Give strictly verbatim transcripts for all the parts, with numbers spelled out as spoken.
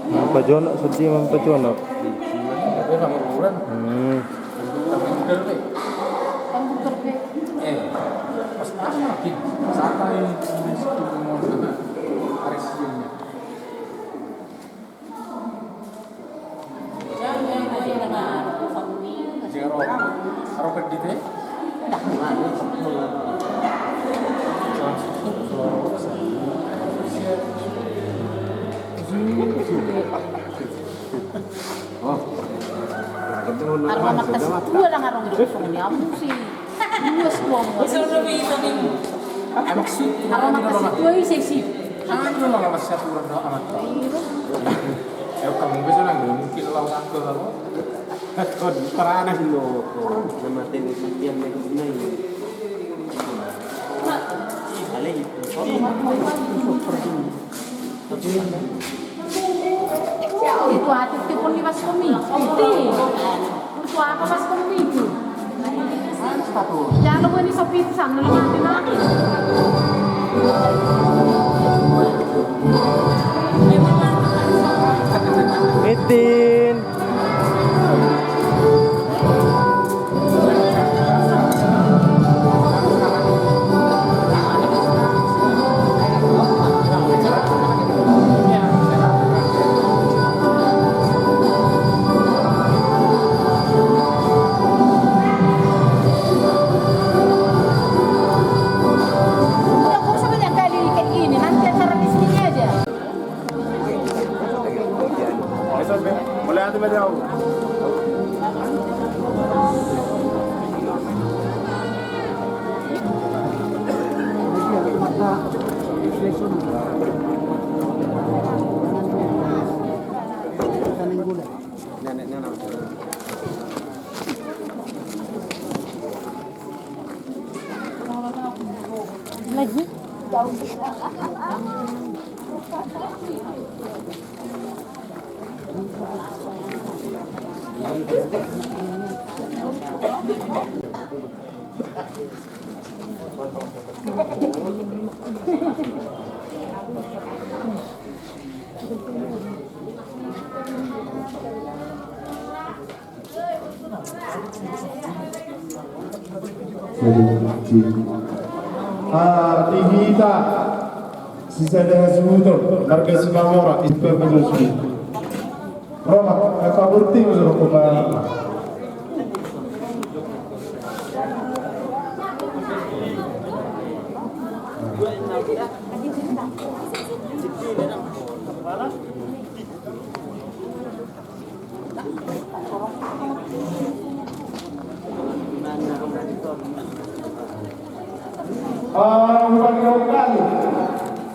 Mampajonok, sedih mampajonok. Hmm. Arma matas dua dang arong di kosong ni abu si. Dua si dua. Arma matas dua i sesi. Anu do mala masa aturan do amat. Iyo. Ayo kamu bisa nang mungkin lau sakit lau. Kon paranas lo. Nama tene setian mega bunai. Ale itu. Itu hati tipe ni pas komi. Itu apa pas komi itu? Jalo gue ni sopi itu sana lu mati mati. Mitin. Udah, kok sebanyak kali kayak gini, nanti acara di sini aja. Lagi. Ah, di hita sisada hasuhuton marga Simamora, Ispa Penusi. Roma, apa berarti menurut kepala? Upangi hami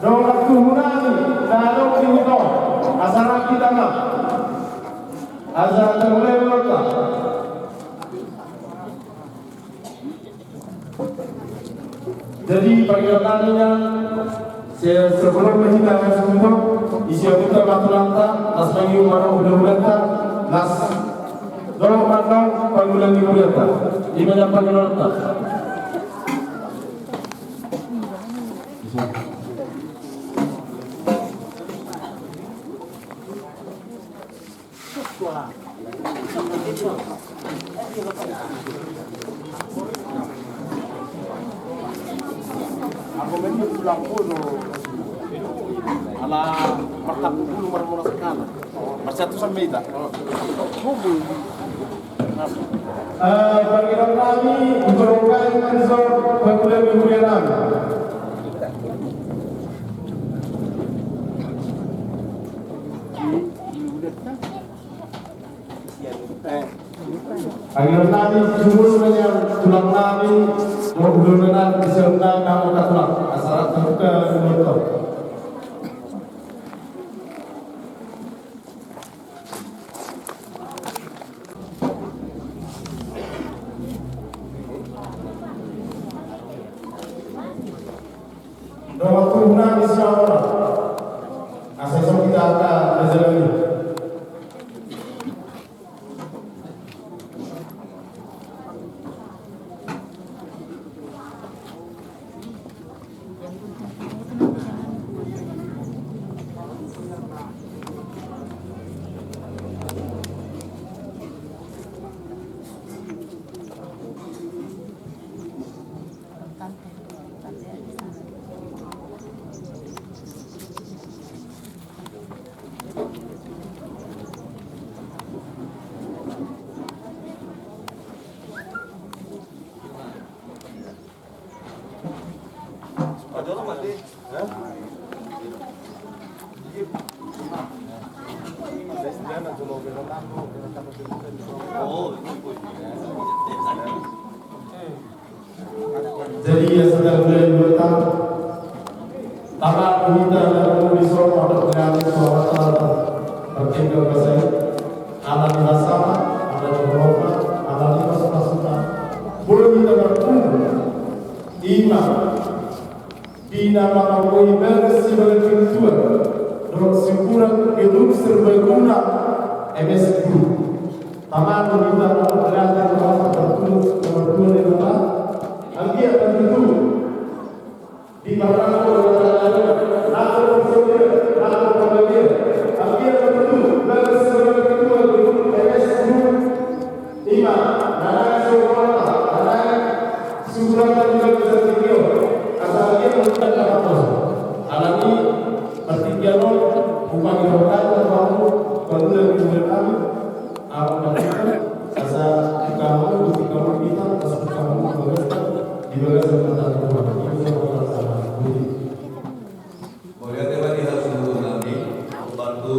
dongan tubu nami na adong di huta on, asa rap hita ma, asa tarulai ma. Jadi, pangidoan nami nian, se-, sebelum hita masuk, isi hita ma tulangta, las mangihuthon hula-hulanta, las dohot mandok pangula ni hulanta. Ima nian pangidoanta. Ala marhapulu marmula sakala. Marsatu sampe ita. Eh, pangidoan nami, ucapkan mansur pangula ni huria nami. Pangidoan nami, sumur menyan tulang nami, mau ulur menang, bisa menang, kamu tak tulang. Asal tak buka, menonton. Dongan tubu nami Simamora. Asa ison hita angka raja nami. Jadi, ia sudah mulai bertahun. Tama hita na ro di son, ada pengaruh suara bertinggal ke saya. Ala ni basana, ala ni roha, ala ni pasu-pasuna. Boi hita marpungu. Ima. Di na mangapoi bagas sibagas pintuan dohot siukuran gedung serbaguna M S Group. Tama hita na berlatih, tama hita bertemu, bertemu dengan Tuhan. Anggiat bertemu di mana pun, bagas sibagas pintuan gedung M S Group. Ima, na naeng siukuran, na naeng siukuran di bagasan tingki on, asa ia mengundang dapat pos. Alani, partingkian on, umpama rohani, umpama, pangula di bulan kami, ahu mengundang, asa kamu, di kamu kita, asa kamu, bagas, di bagasan mata Tuhan. Itu sama-sama. Mauliate ma di hasuhuton nami, hombar tu,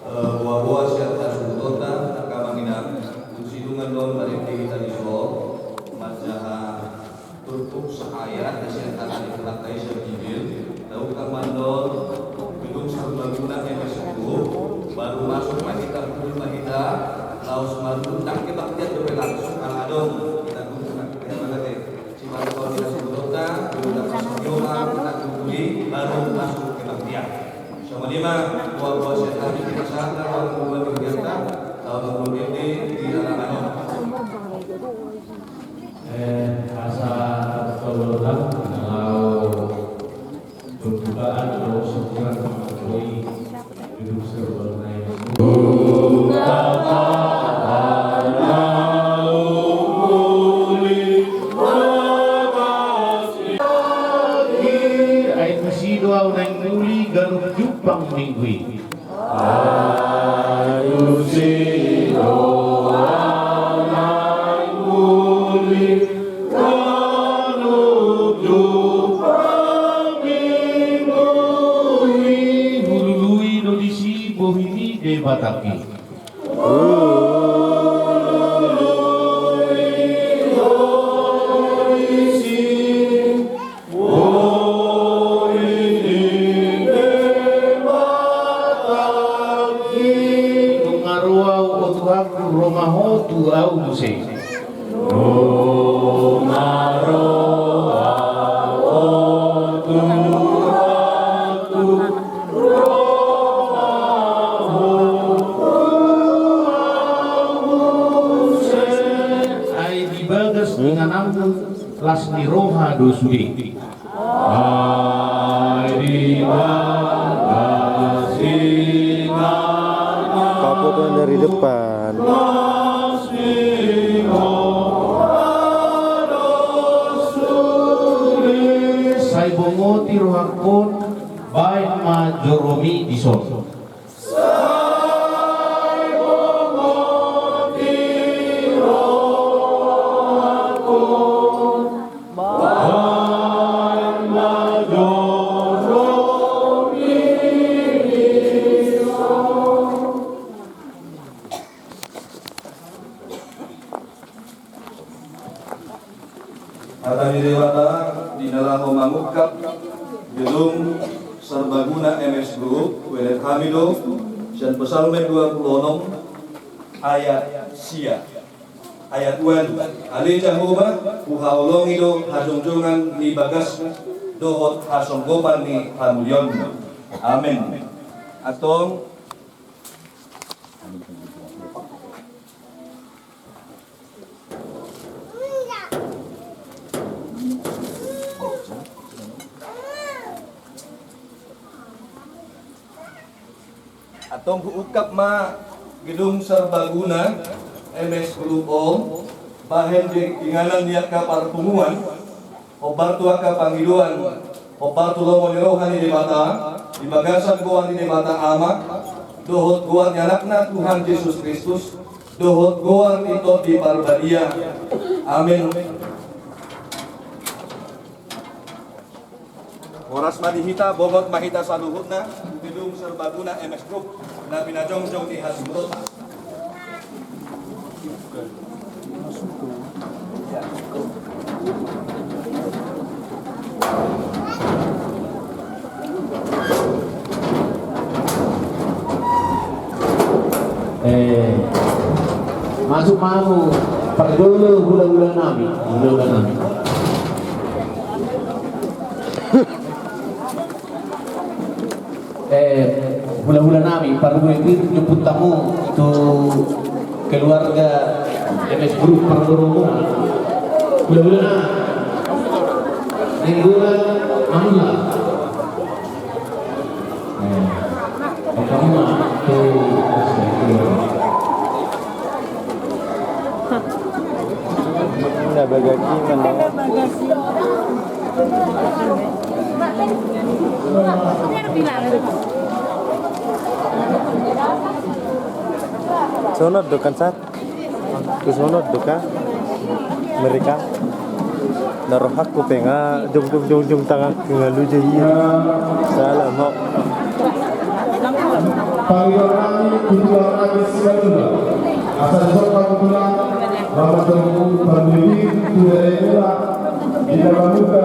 eh, boa-boa sian hasuhutonta, angka amang inang, dung sidung annon marende hita di son, manjaha turpuk sahayat, sian hata ni Tuhanta i sian Injil, taungkap ma annon gedung serbaguna M S Group, baru masuk ma hita, hundul ma hita, laos marunduk kebaktian dope langsung, ala adong, hita tunggu, hita tunggu. Simanjujung hasuhutonta, dulu dapat sodioka, hita tunggu di baru masuk kebaktian. Songon i ma, boa-boa sian hami, hita sahat na ruang rumah di hujanta, tahu tahu di di di halaman. Eh, asa tolong, kalau Pembukaan dohot syukuran mangapoi gedung serbaguna M S Group. Ai tusi do ahu naeng muli ganup jumpang minggu i. Ai tusi do ahu naeng muli ganup jumpang minggu i. Hulului do disi bohi ni Debatangki. Hulului do disi bohi ni Debatangki. Nunga ro ahu, o Tuhanku, ro ma Ho tu ahu muse. Nunga ro ahu, o Tuhanku, ro ma Ho tu ahu muse. Ai di bagas ingananmu las ni roha do sude. Ai di bagas ingananmu. Kaput dari depan. Sai bongoti rohangkon, baen ma joromi dison. Sai bongoti rohangkon, baen ma joromi dison. Hata ni Debata di na laho mangungkap gedung serbaguna M S Group, huelek hami do sian Psalmen dua pulu onom ayat sia, ayat ualu. Ale Jahowa, huhaholongi do hajongjongan ni bagasmu dohot hasonggopan ni hamuliaonmu. Amen. Antong. Antong huungkap ma gedung serbaguna M S Group on, bahen di inganan ni angka parpunguan, hombar tu angka pangidoan, hombar tu lomo ni roha ni Debata, di bagasan goar ni Debata Ama, dohot goar ni Anakna Tuhan Jesus Kristus, dohot goar ni Tondi Parbadia. Amen. Horas ma di hita, bogot ma hita saluhutna tu gedung serbaguna M S Group na pinajongjong di hasuhuton. Eh, masuk ma hamu, parjolo hulahula nami, hulahula nami. Eh, hulahula nami, parhua i jemput hamu tu keluarga M S Group parboruon. Hulahula nami. Nainggolan hamu ma. Eh, hamu ma tu. Nah, bagaki mana? Sono do kan, Sat? Tu sono do kan? Mereka. Na rohakku pe nga jongjong jongjong tangan. Pengalu jadi. Salam, ho. Panggilan kami, ketua kami, silaturahmi. Asal sok kami pulang, mama tunggu, pambimbing, tu daerah mula, di dalam muka,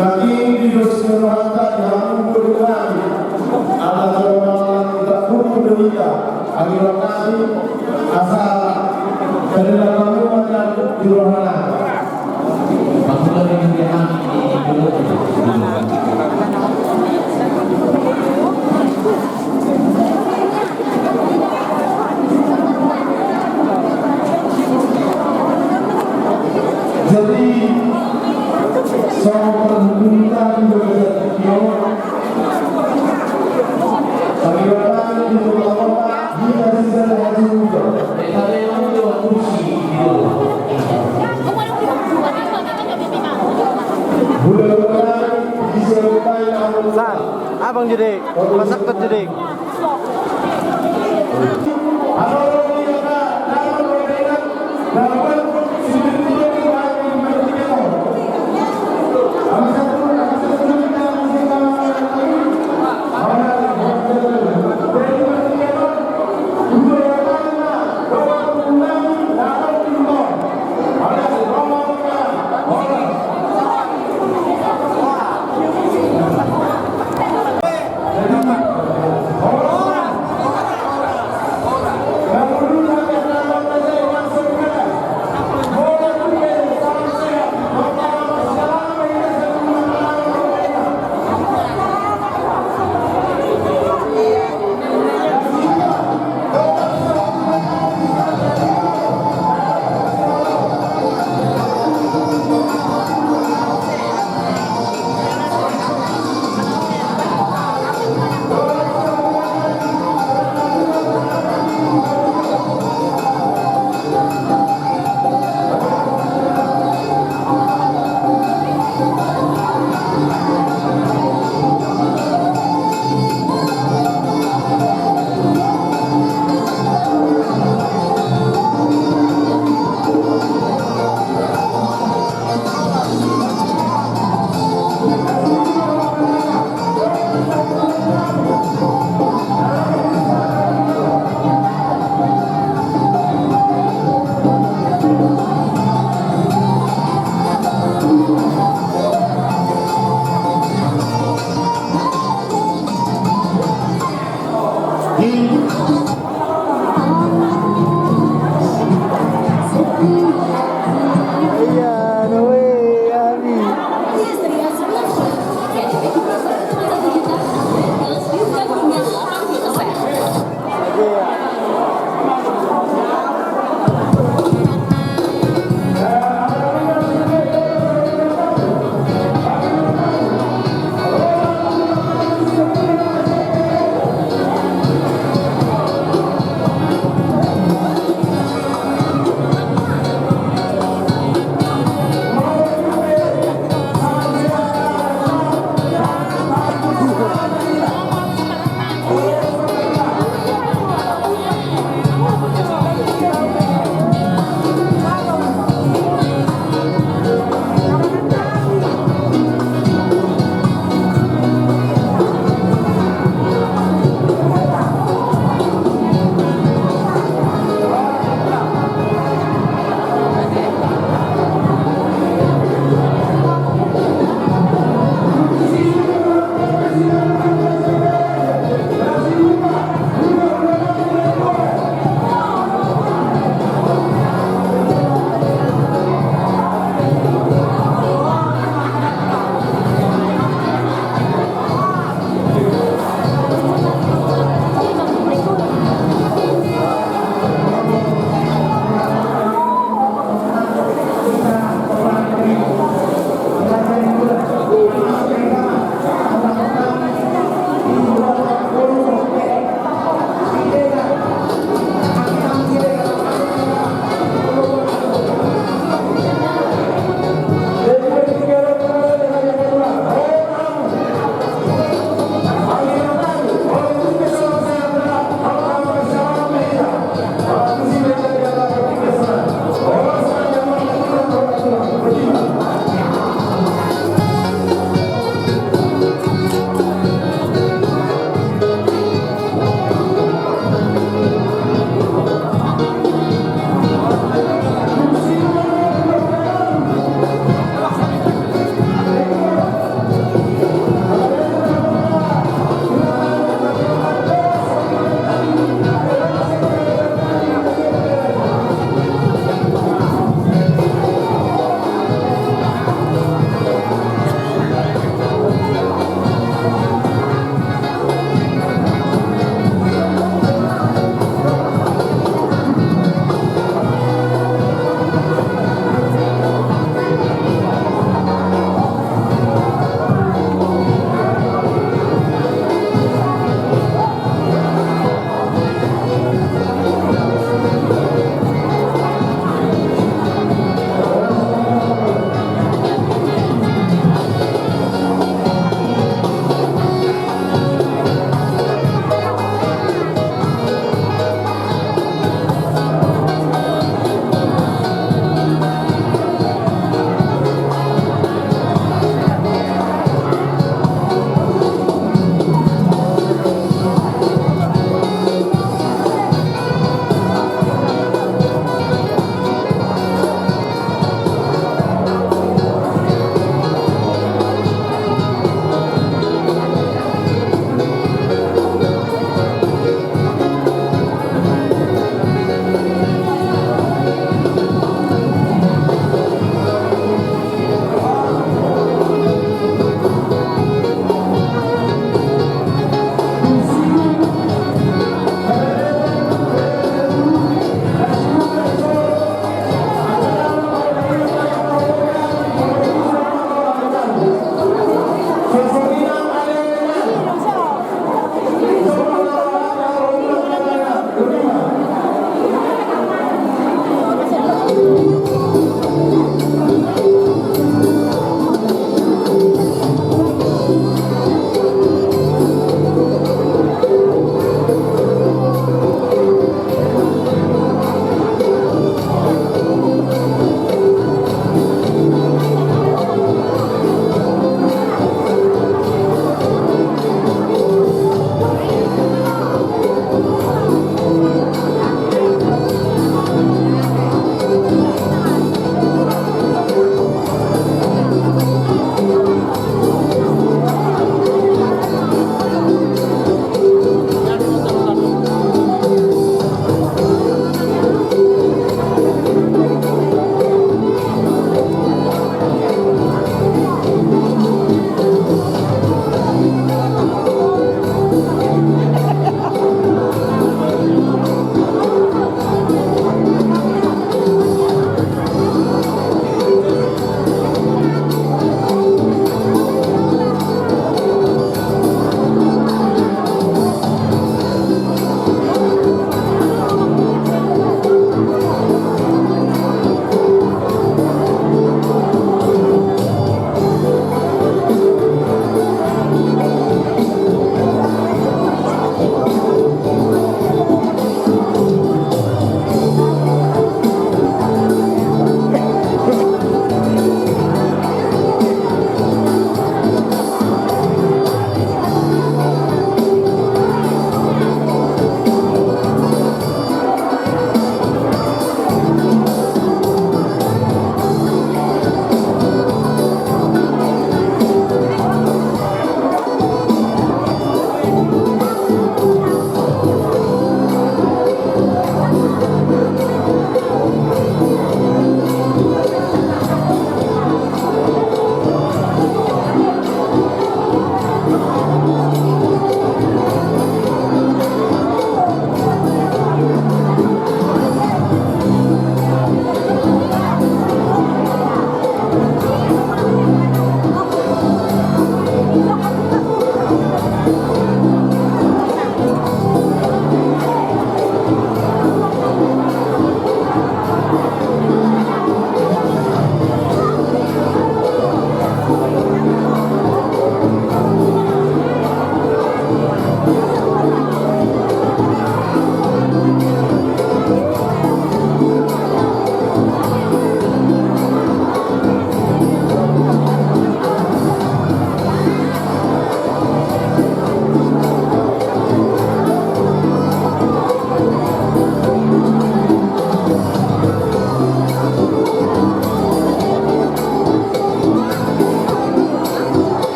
Nangkin di dos ni rohanta di hamu boru nami, ala jolma na tak kuku do hita, anggiat nami asa tadinang hamu ma di rohana. Jadi, sama perhubungan juga bisa. Sar, abang jadi, masak kot jadi.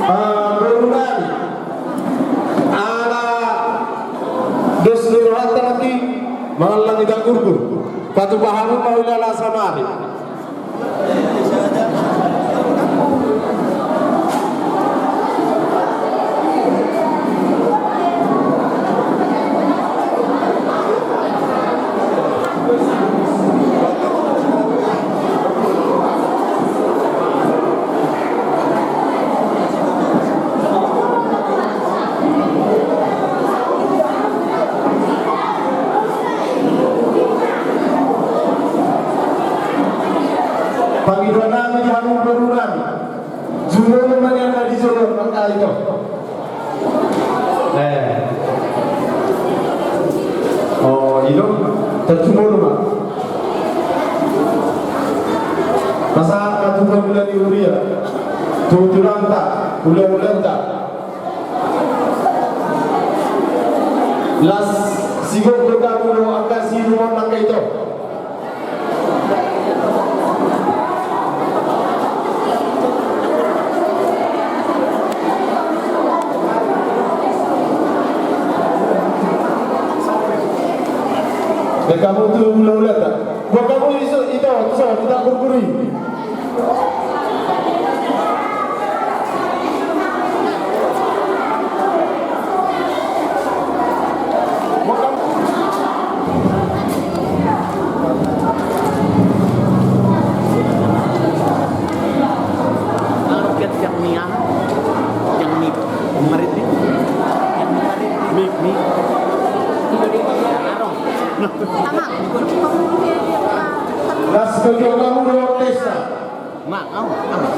Ah, boru nami. Ala dos ni rohanta nangkin mangallang hita gurgur. Patupa hamu ma hulala samari. Pangidoan nami di hamu boru nami. Jumolo ma nian na di jolo on, angka ito. Eh. Oh, i do. Tarjumolo ma. Pasahat ma tu pangula ni huria, tu tulangta, hulahulanta. Las sigomgom hamu do angka siulumon, angka ito. Baen hamu tu hulahulanta. Baen hamu ito, ito, tu son, tu son, tu son, tu son. Las, bagi hamu do pesta.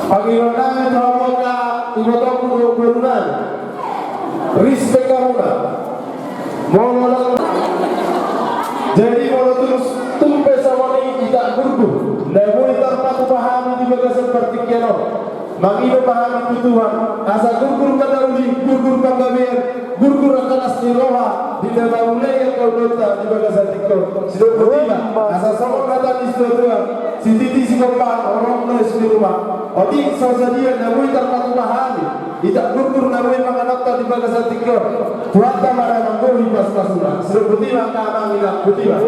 Pangidoan nami tu hamu angka ibotongku dohot boru nami. Respect hamu na. Molo na, jadi molo tulus tung pe songon i hita gurgur na boi tarpatupa hami di bagasan partingkian on, mangido ma hami tu Tuhan asa gurgur ma na uli, gurgur panggabean, gurgur angka las ni roha di na mamulai angka ulaonta di bagasan tingki on. Sidok boti ma, asa songon hata ni situatua: Sititi sigompa, horong do es di ruma. Otik so sadia na boi tarpatupa hami, hita gurgur na boi manganonta di bagasan tingki on, Tuhanta ma na manggohi pasupasu-Na. Sidok boti ma angka amang inang, boti ma.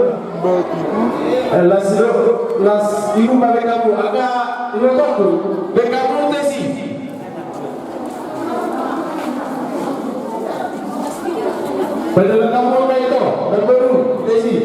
Eh, las, sidok, las, ibu ma baen hamu, angka ibotongku, baen hamu tesi. Padahal kamu kayak itu, dan baru, tesi.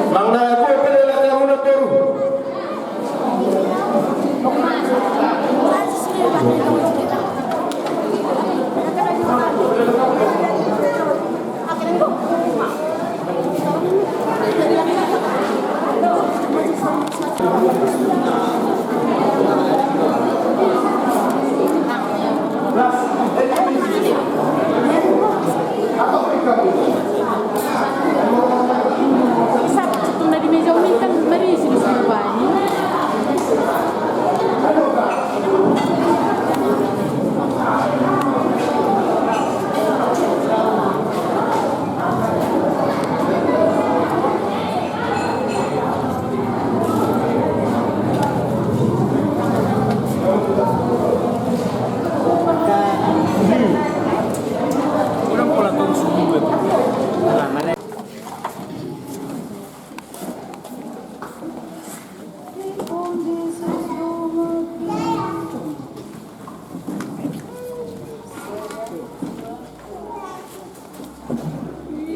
Mang na aku apa dia lagi, aku nak baru.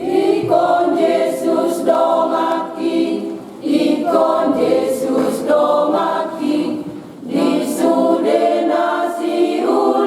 Ingkon Jesus donganki, ingkon Jesus donganki, di sude na siulaonki.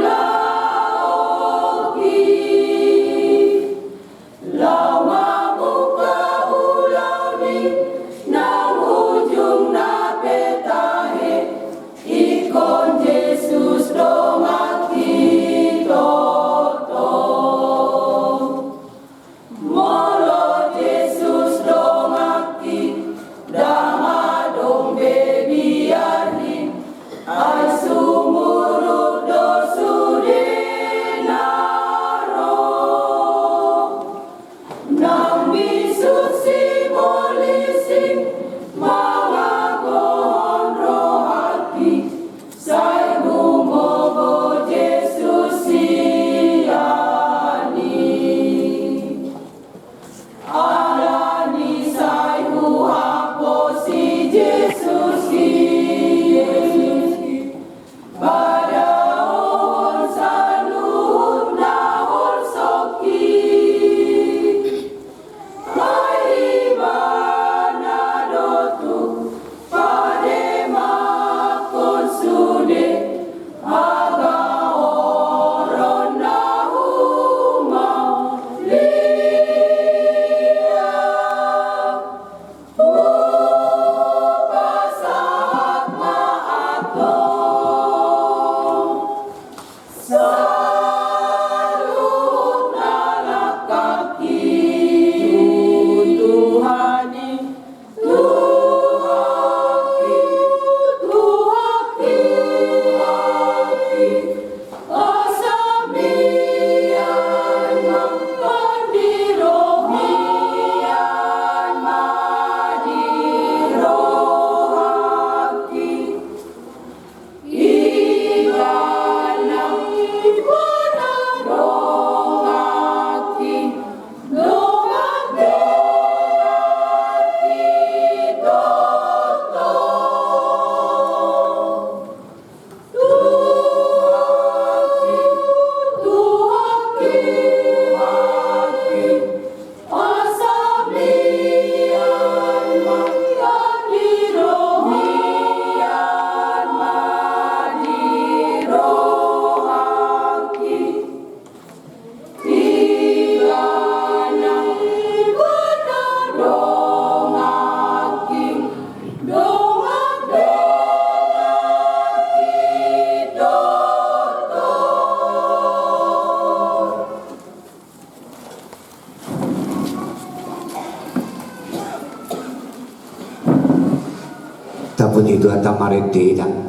Puji Tuhanta ma rade da.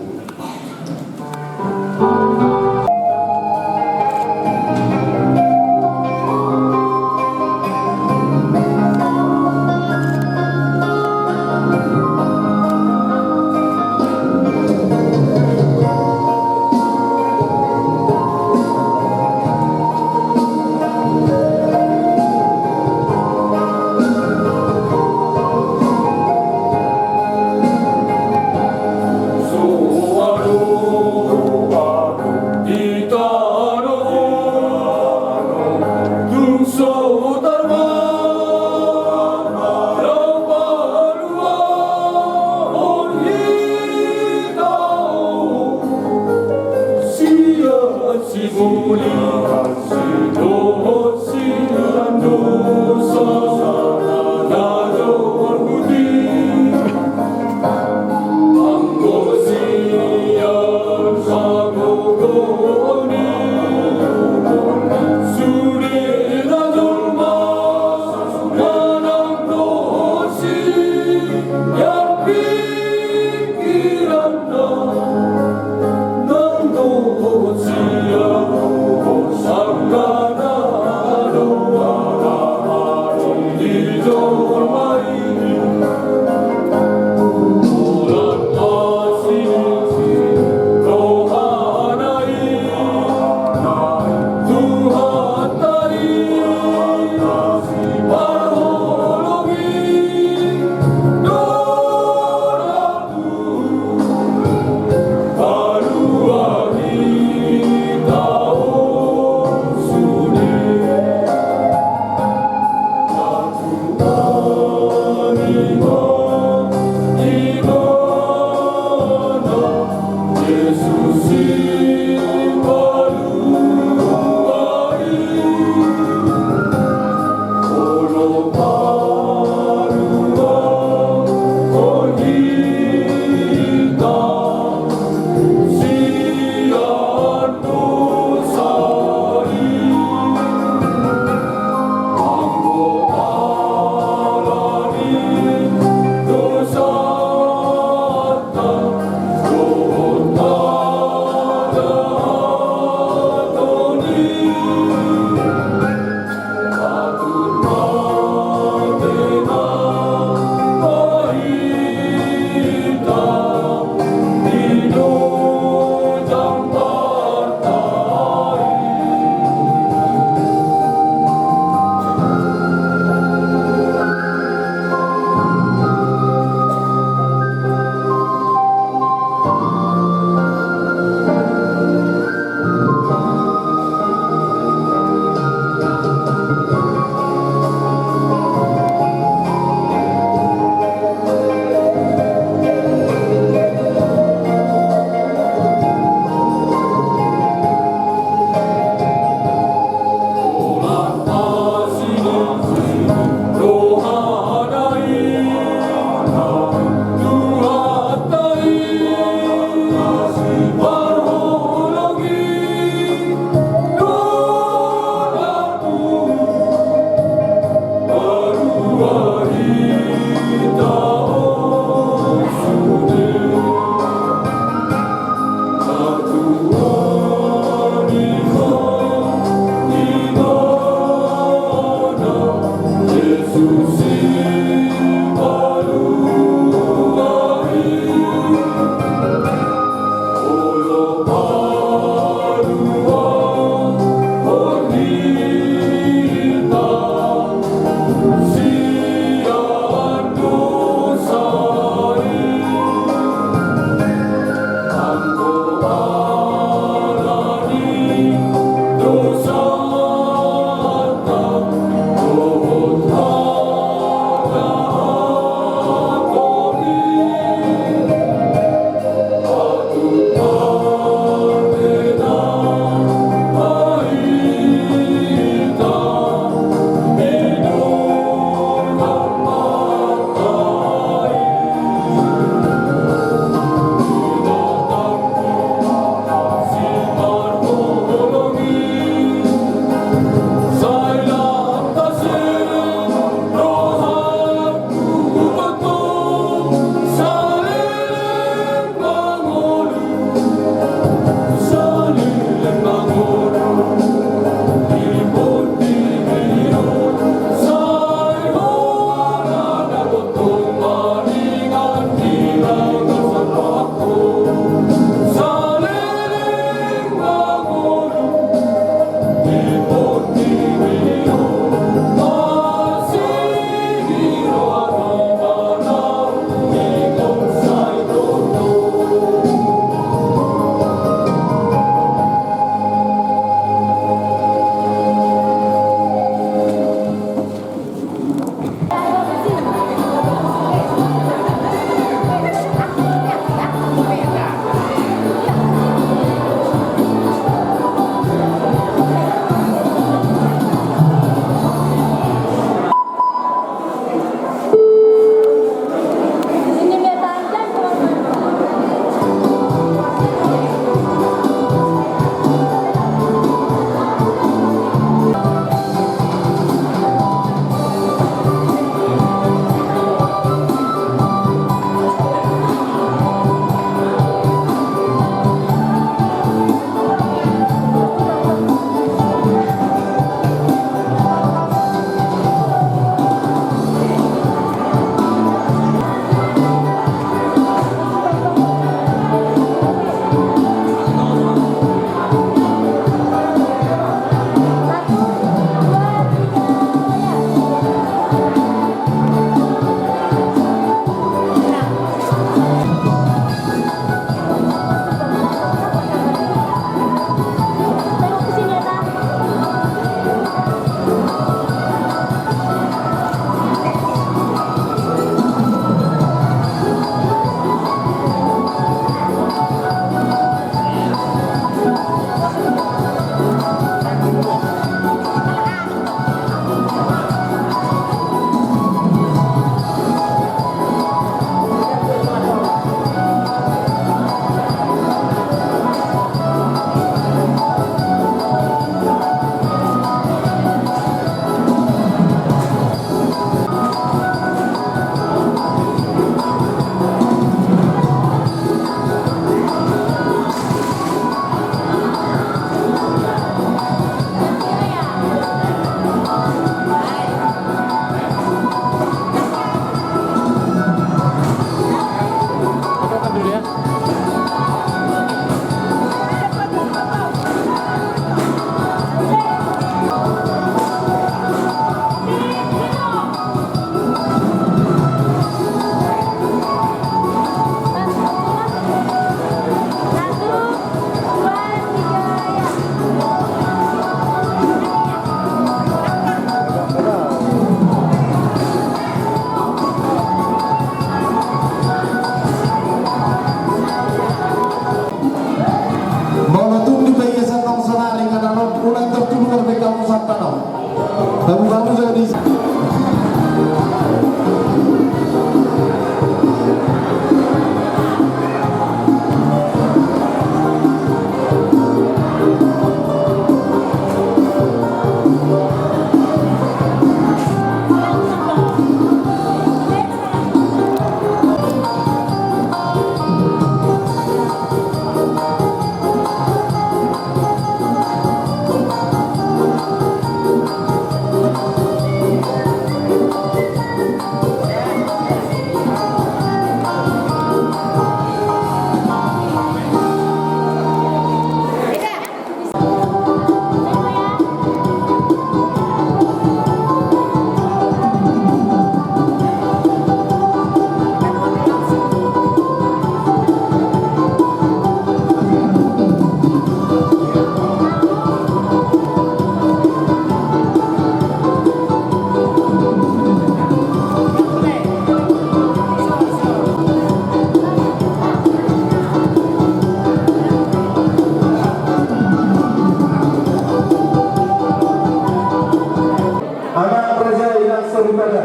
Anak raja i nang soripada,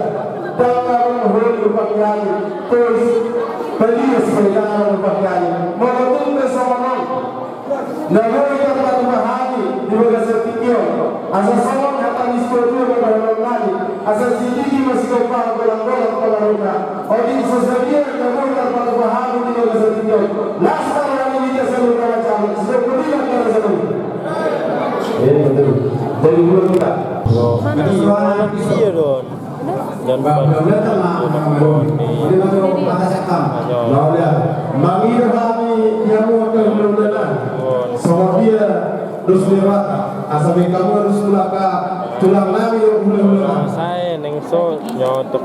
dang na ro holi panggali, tois, palias pe dang na ro panggali. Molo tung pe songon on, na boi tarpatupa hami di bagasan tingki on, asa songon hata ni situatua na dohonon nami, asa sititi ma sigompa, golanggolang pangarahutna. Otik so sadia na boi tarpatupa hami di bagasan tingki on. Las ma roha ni hita saluhutna, jala sidok pudi ma hita saluhutna. Eh, betul. Jadi, dua kita. Iya, Don. Dan Pak, mangido hami di hamu angka hulahulana, songon dia dos ni rohanta, asa baen hamu dos tu angka tulang nami dohot hulahulana. Sai neng so nyotok.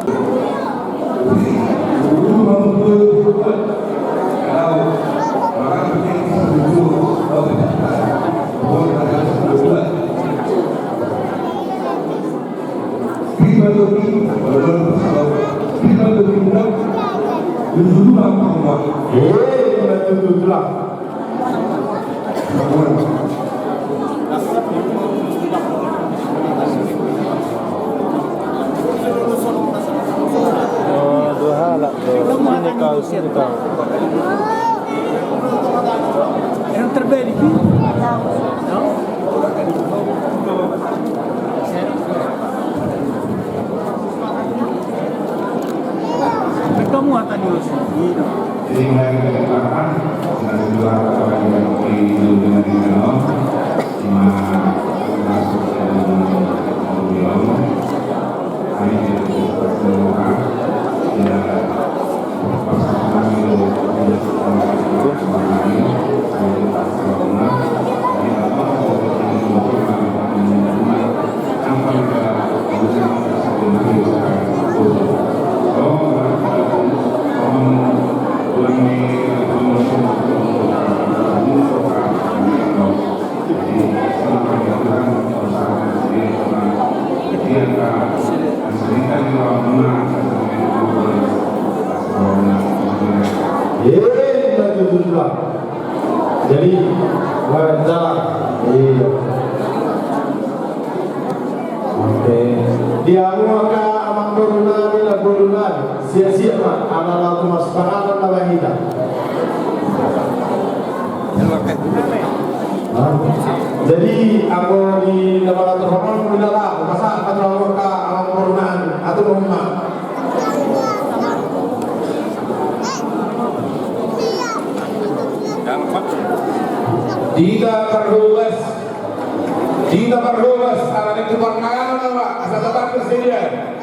Oh, dua halak do. Sini kau, sini kau. Yang terbaik. Bertemu hata dulu sih. Jadi, mulai dari belakang, kita berdua akan di dunia ini, ma, masuk ke dalam dunia. Kami tidak bisa berdoa, ya, Jadi, wawancara. Iya. Oke. Di hamu angka amangboru nami, namboru nami. Siap-siap ma, ala na tumas panganon na baen hita. Jadi, anggo di na mangaturhon on, mila laho pasahat ma tu hamu angka amangboru nami, atur ma. Di na parhobas, di na parhobas, ala ni tu panganon nama, asa tatap kesediaan.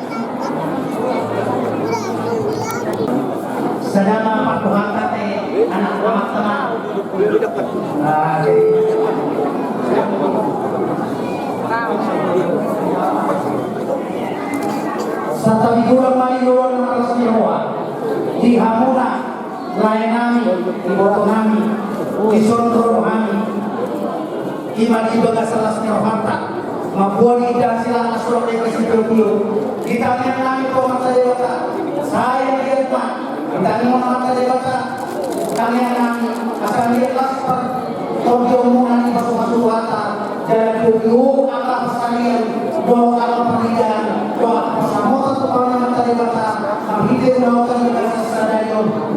Sada ma partuhanta te, anak, anak tengah. Ah, jadi. Santabi godang ma di roha na marlas ni roha, di hamuna lae nami, iboto nami, dison ro hami. I ma di bagasan las ni rohanta, mamboan di indahan silakan las roha di bagasan tio-tio. Di tangiang nami tu Amanta Debata, sai anggiat ma, di tangiang Amanta Debata, tangiang nami, asa anggiat las partondionmuna, dipasupasu Tuhanta, jala tio-tio angka parsarian dohot angka parhidaan.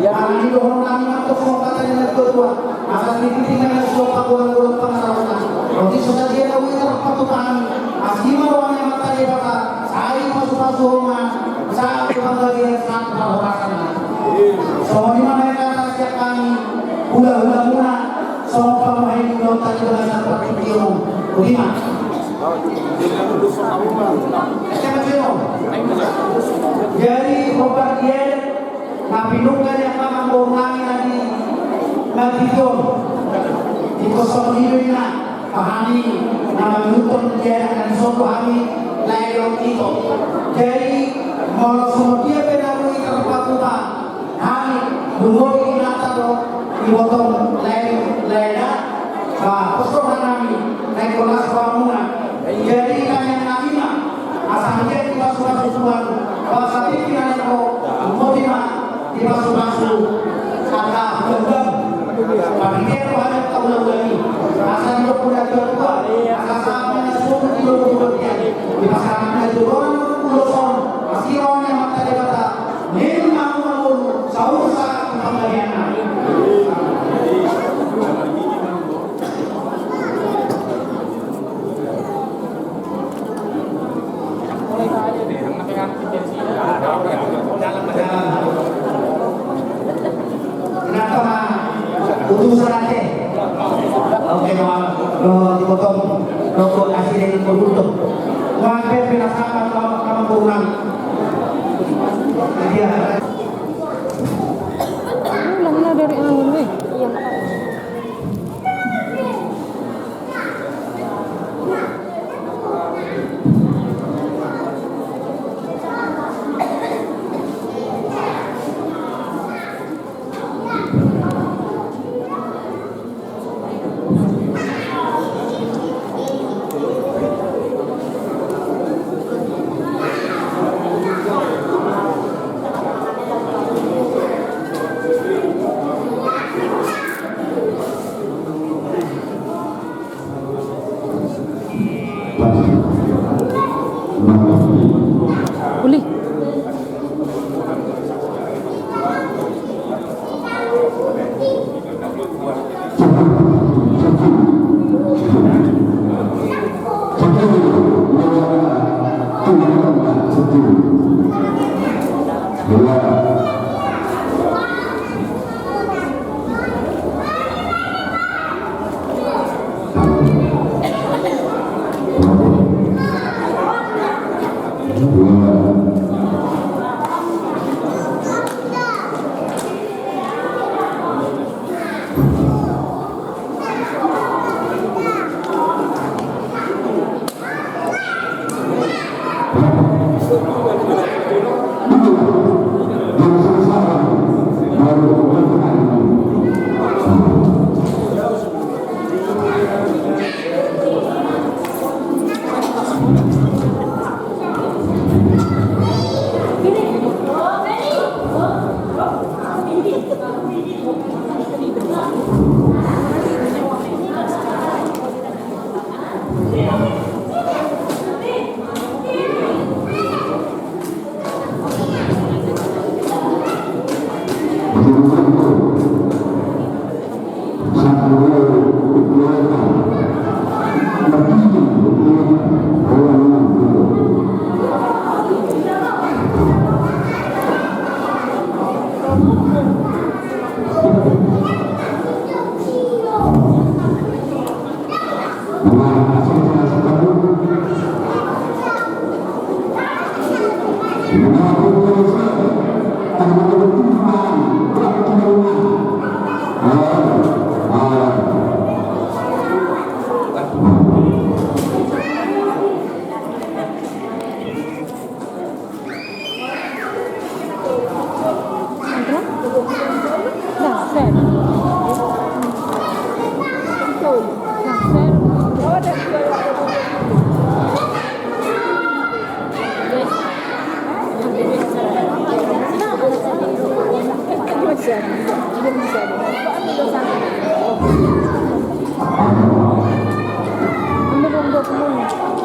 Alani i dohonon nami ma antong songon hata ni natuatua, asa sititi ma na so pagolang-golang pangarahutna. Roti so sadia na boi tarpatupa hami, asi ma roha ni Amanta Debata, sai pasupasu Ho ma sahat tu panggabean, sahat tu parhorasan. Songon i ma na hata sian hami hula-hulamuna, songon pamuhai ni ulaonta di bagasan partingkian on. Botima. Jadi, hombar dia na pinungka ni angka amangboru nami na di Madiun, di kosong hidup na hami na mangihuthon dia na dison do hami lae dohot ito. Jadi, molo songon dia pe na boi tarpatupa hami, dung boi inanta do iboto lae, lae na, ba, pos do roha nami, naeng horas rohamuna. Jadi, tangiang nami ma asa anggiat dipasupasu Tuhan, bangso tingki na naeng ro, dung boi ma dipasupasu angka hula-hulam. Panghibian roha ni angka hula-hula i, asa didok hula-hula tua, asa sahat ma na sobu di lombu di bontean, dipasahat ma joloan ulos on, asi roha ni Amanta Debata, nilma muna mulu saur sahat tu panggabeanna. Kenapa, Pak? Utusan Aceh. Oke, Pak. Lo dipotong. Rokok asli dari Korbuto. Wah, Beb, penasaran sama, sama kurang. Iya. Ulangnya dari anu, nih. Iya, Pak. Uli.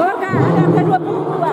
Oke, ada angka dua puluh dua.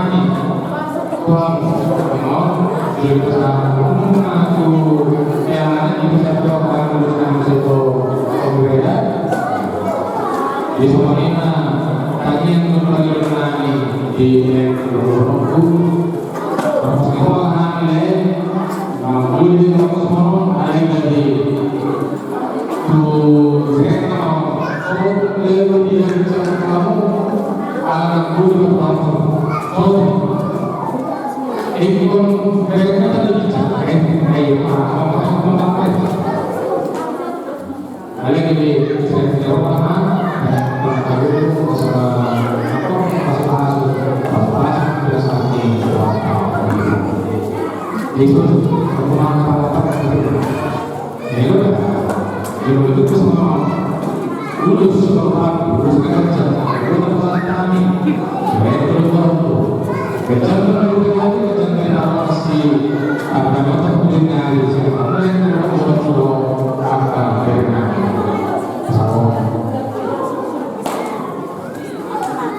rohani. Tuhan, memang sudah bersama tu yang di pusat doa, di semuanya tangiang untuk lagi menangi di rumahku. Orang sekolah hamil, mangkuli di rumah sekolah, ada yang jadi. Tu saya mau, oh, dia bisa kamu, anak guru kamu. Oh, ini pun mereka tadi bicara, eh, ayo, apa, apa, apa. Ada yang jadi, saya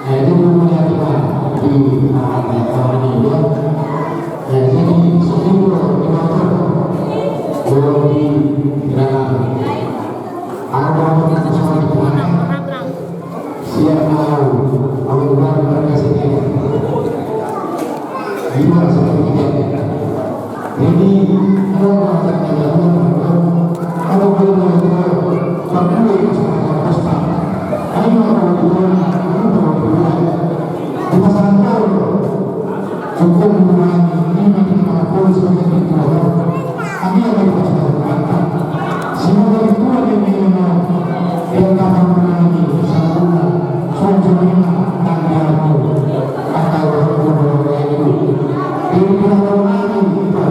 Jadi, mauliate ma di Tuhan, ya. Jadi, sodara, di mana? Di dalam. Ada apa, Tuhan? Siap mau, mau Tuhan berkasih. Gimana seperti itu? Jadi, kalau bahasa Jawa, kalau belum itu, perlu masyarakat kota. Ayo, orang tua, orang tua. Di pasar Toro, hukum Tuhan, ini kita polis menjadi Tuhan. Kami akan bersahabat. Semua itu ada di dalam. Dia akan menangani, saudara, saudara, dan dia. Kata orang tua itu. Dia bilang, "Menangani, kita."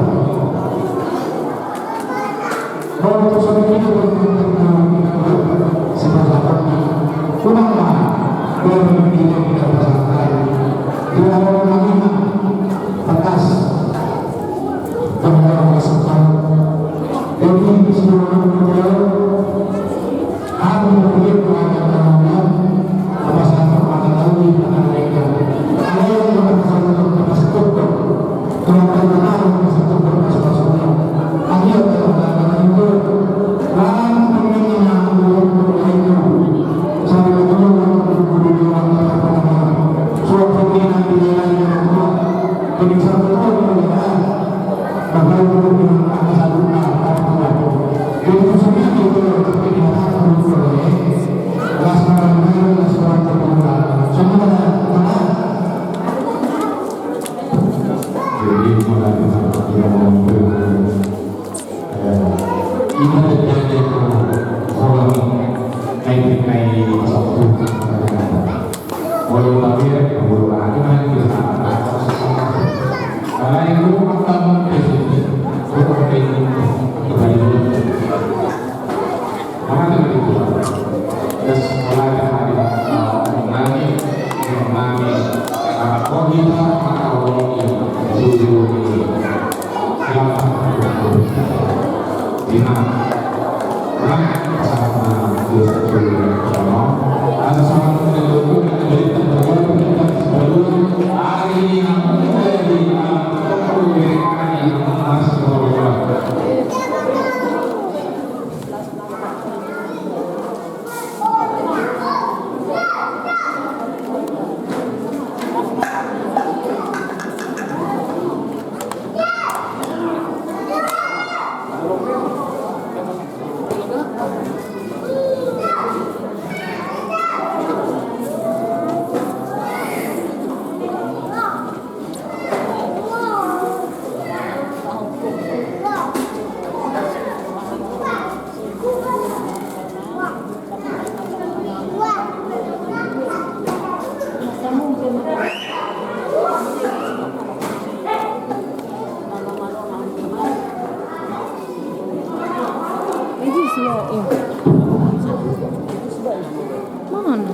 Mana?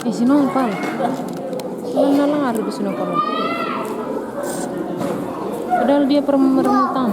Eh, si Nopal. Lari, lari si Nopal. Padahal dia perem-, perempuan.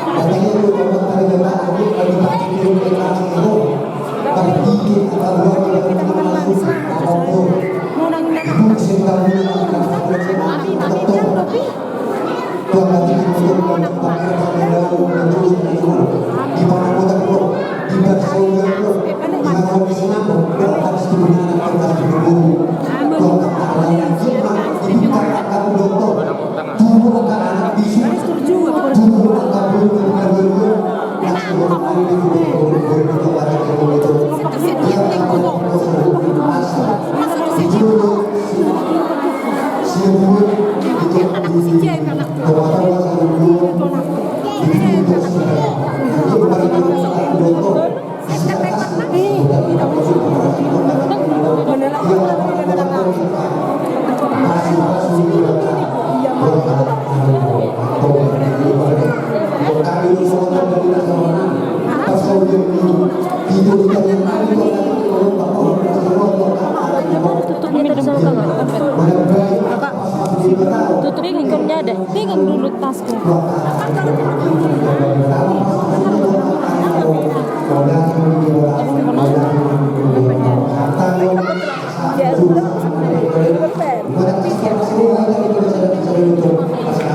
Tutup ikon nya deh. Pegang dulu tasku.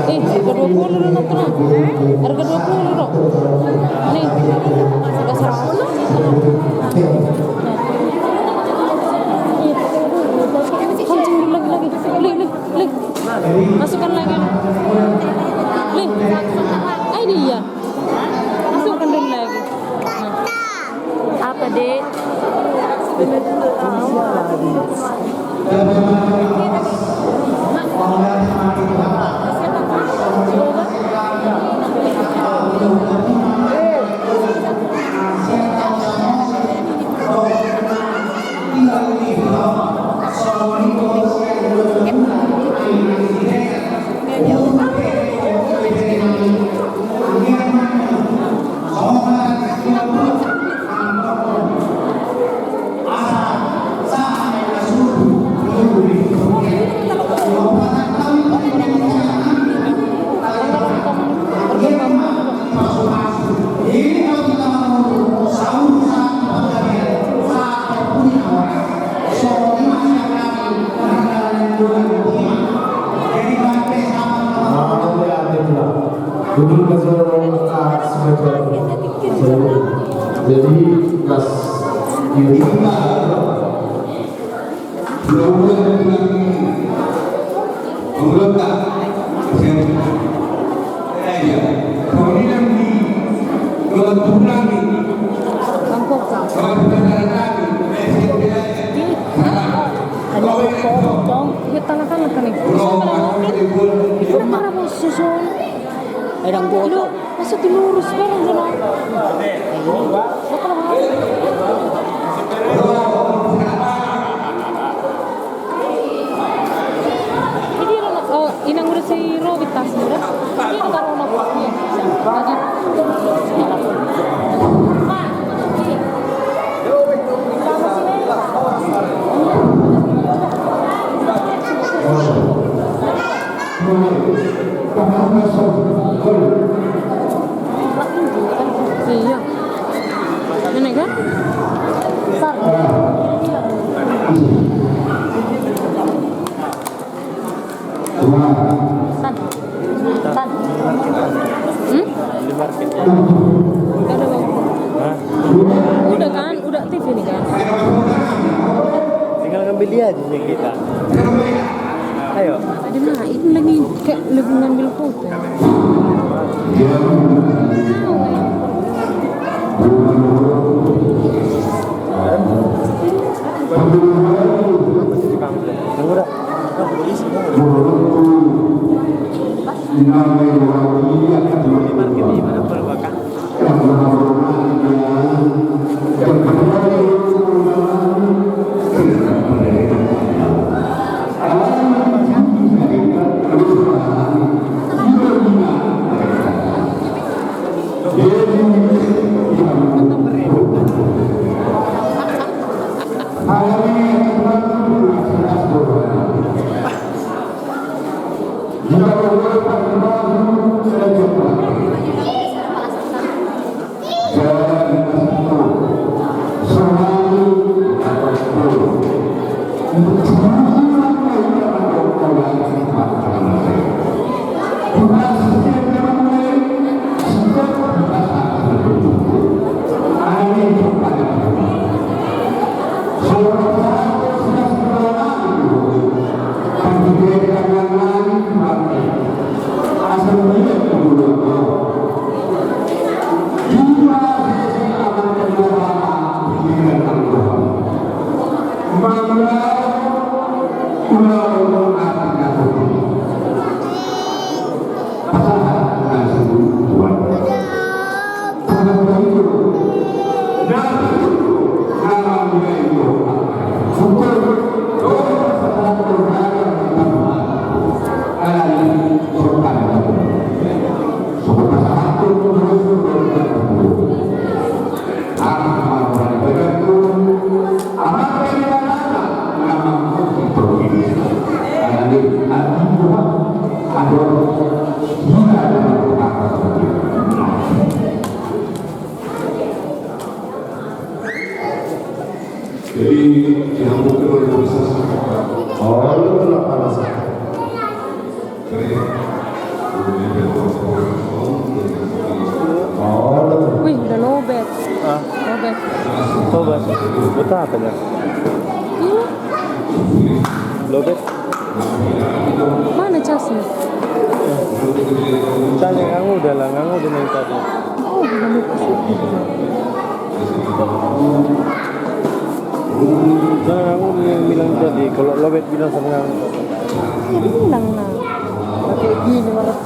Ih, harga dua puluh lo, Natra. Harga dua puluh lo. Nih, harga seratus. Kencing dulu lagi, lagi. Lih, lih, lih. Masukkan lagi. Lih. Ai dia. Masukkan dulu lagi. Apa, Dek? Jadi, pas ini, Edang goto. Masa dilurus barang dulu. Jadi, oh, inang udah si Robi tas udah. Ini taruh nopo. Iya. Ini kan? Sar. Tan. Tan. Hmm? Udah, Bang. Hah? Udah kan? Udah aktif ini kan? Tinggal ngambil dia aja sih kita. Ayo. Ada mah, ini lagi kayak lagi ngambil foto. Jadi, dihambuki oleh Polisi Sasaka. Oh, lu kena panas. Wih, udah lobet. Ah. Lobet. Lobet. Buat apa ya? Ini. Lobet. Mana casnya? Tanya nganggo udah lah, nganggo udah main tadi. Oh, udah main tadi. Jangan aku yang bilang tadi, kalau lobet bilang sama yang ini bilang nah. Pakai gini, marah.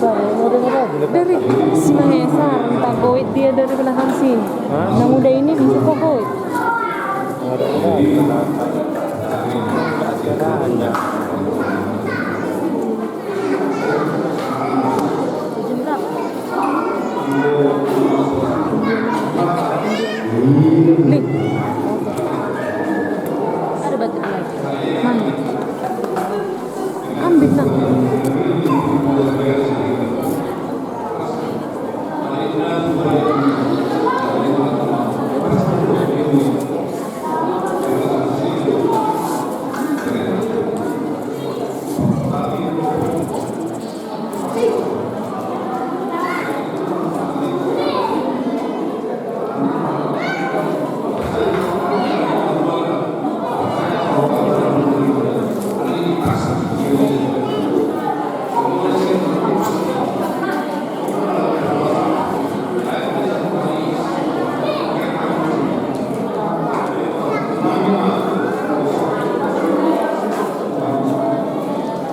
Dari si Mahesa, entah goit dia dari belakang sini. Hah? Yang udah ini bisa kok goit. Ada, ada, ada. Nih. Ada batik lagi. Mana? Ambil lah.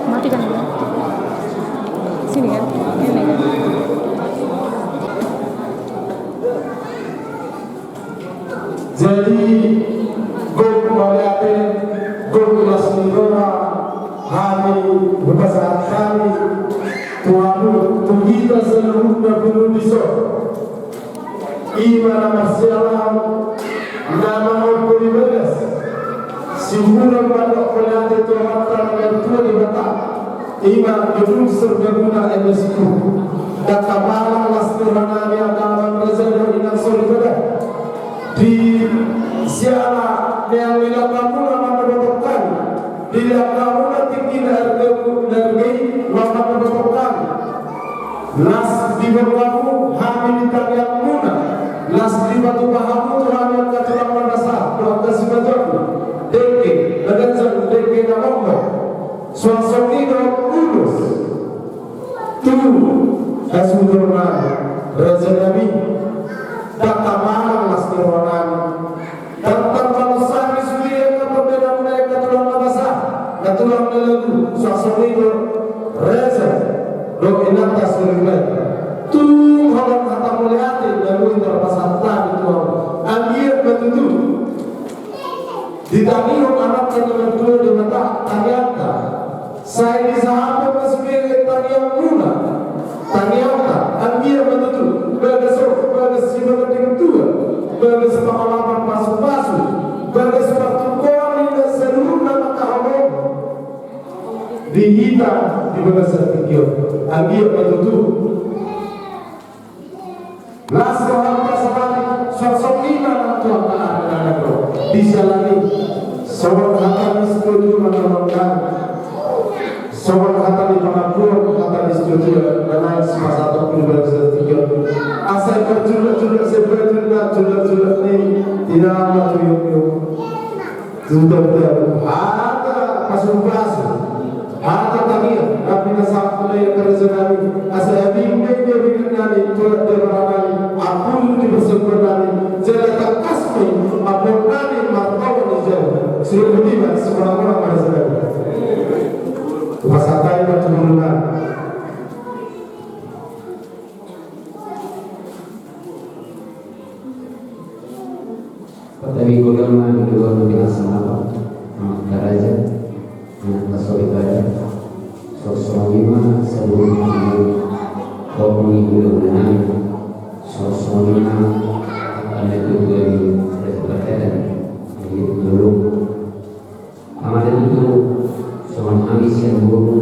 Mati kan? Sini kan? Ini kan? Jadi, gok mauliate, gok las ni roha, hami hupasahat hami tu hamu, tu hita saluhutna pungu dison. Ima na marsiala, na mangompo di bagas. Sihulan mandok mauliate tu Amanta na martua Debata. Ima gedung serbaguna M S U. Dangka balang las ni roha nami angka amang raja dohot inang soripada. Di siala neang ni langkamuna mandok botokan. Di langkamuna tingki na arga i, na arga i, mandok botokan. Las di boruhamu hami di tangiangmuna. Las dipatupa hamu tu hami angka tulang na basa, tu angka sipajuang. Dengke na ganjang, dengke na momo. Suang songon i do ulos tu hasuhuton nami, raja nami. Dangka balang las ni roha nami. Tangtang balos hami sude angka pambahenanmuna angka tulang na basa, angka tulang na lagu, suang songon i do raja dohot inanta soripada. Tung holan hata mauliate na boi tarpasahat hami tu hamu. Anggiat ma tutu ditangihon Amanta na martua Debata tangiangta. Sai disahaphon ma sude tangiangmuna, tangiangta, anggiat ma tutu bagas on, bagas sipagandeng tua, bagas pangalaman pasupasu, bagas partungkoan ni na saluhutna mangkaholongi di hita di bagasan tingki on. Anggiat ma tutu. Las roha hami pasahat, suang songon i ma nang tu angka ari na naeng ro. Di siala ni i, songon hata ni sitojuan na naeng, songon hata ni pangakuon, hata ni sitojuan na naeng sipasahaton tu bagasan tingki on. Asa i parjulak-julak, sai parjulak-julak ni tinama tu yuk-yuk. Tutu, hata pasupasu, hata tangiang, na pinasahat tu angka raja nami, asa adong be di ringan nami, tu angka debata nami, ampun di persembahan nami, jala tangkas ma i ampuon nami martonggo di jabu. Sude boti ma, songon i ma raja nami. Pasahat hami ma tu ngolu nami. Partabinggoan ma di ngolu ni pinasahat, angka raja, angka soripada, suang songon i ma saluhut ni hula-hula nami, suang songon i ma angka na tuatua ni raja pardalan, di dolok. Amang na tutu, songon hami sian boru,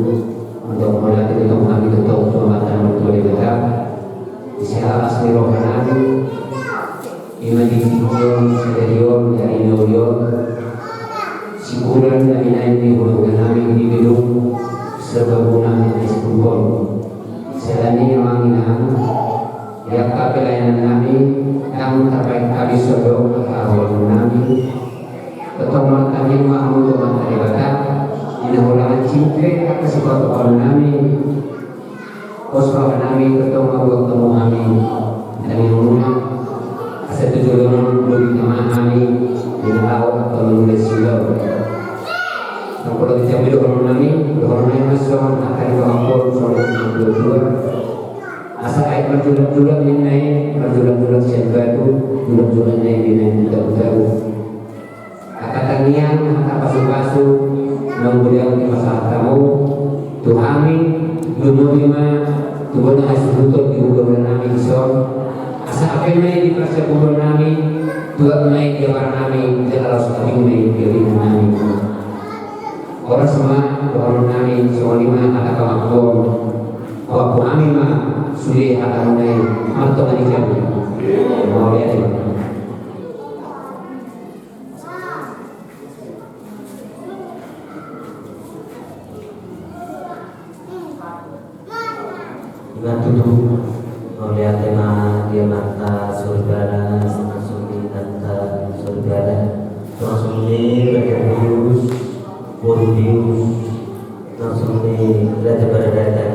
Ima di tingki on sadari on, di ari na uli on, sikuran na binaen ni hulahula nami di gedung Serbaguna na Sipulkon. Siala ni i, amang inang, di angka pelayanan nami, ndang tarbahen habis on do angka holong nami. Tongtong martangiang ma hamu tu Amanta Debata, di na holan cinta angka sipatupaon nami. Pos roha nami, tongtong ma buat hamu hami. Tangiang muna, asa tu joloan on lobi tama hami di na laho tolu belas jilo. Sampulu jam di dohonon nami, dohonon nami ma songon hata ni pangapol songon dua dua. Asa aek marjulak-julak ninna i, marjulak-julak sian batu, julak-julak na i binaen tu tagu-tagu. Hata tangiang, hata pasu-pasu, naung godang dipasahat hamu tu hami, lumobi ma tu bona hasuhuton di hulahula nami dison. Asa ape ma i di parsapuron nami, tuat ma i di amar nami, jala laos tabing ma i di lina nami. Horas ma dohonon nami, songon i ma hata pangakuon. Huaku hami ma sude hata muna i, martonga ni jabu. Mauliate. Ima tutu, mauliate ma di Amanta Suribana, songon i Inanta Suribana, songon i Raja Pius, Boru Pius, songon i Raja Baradatan.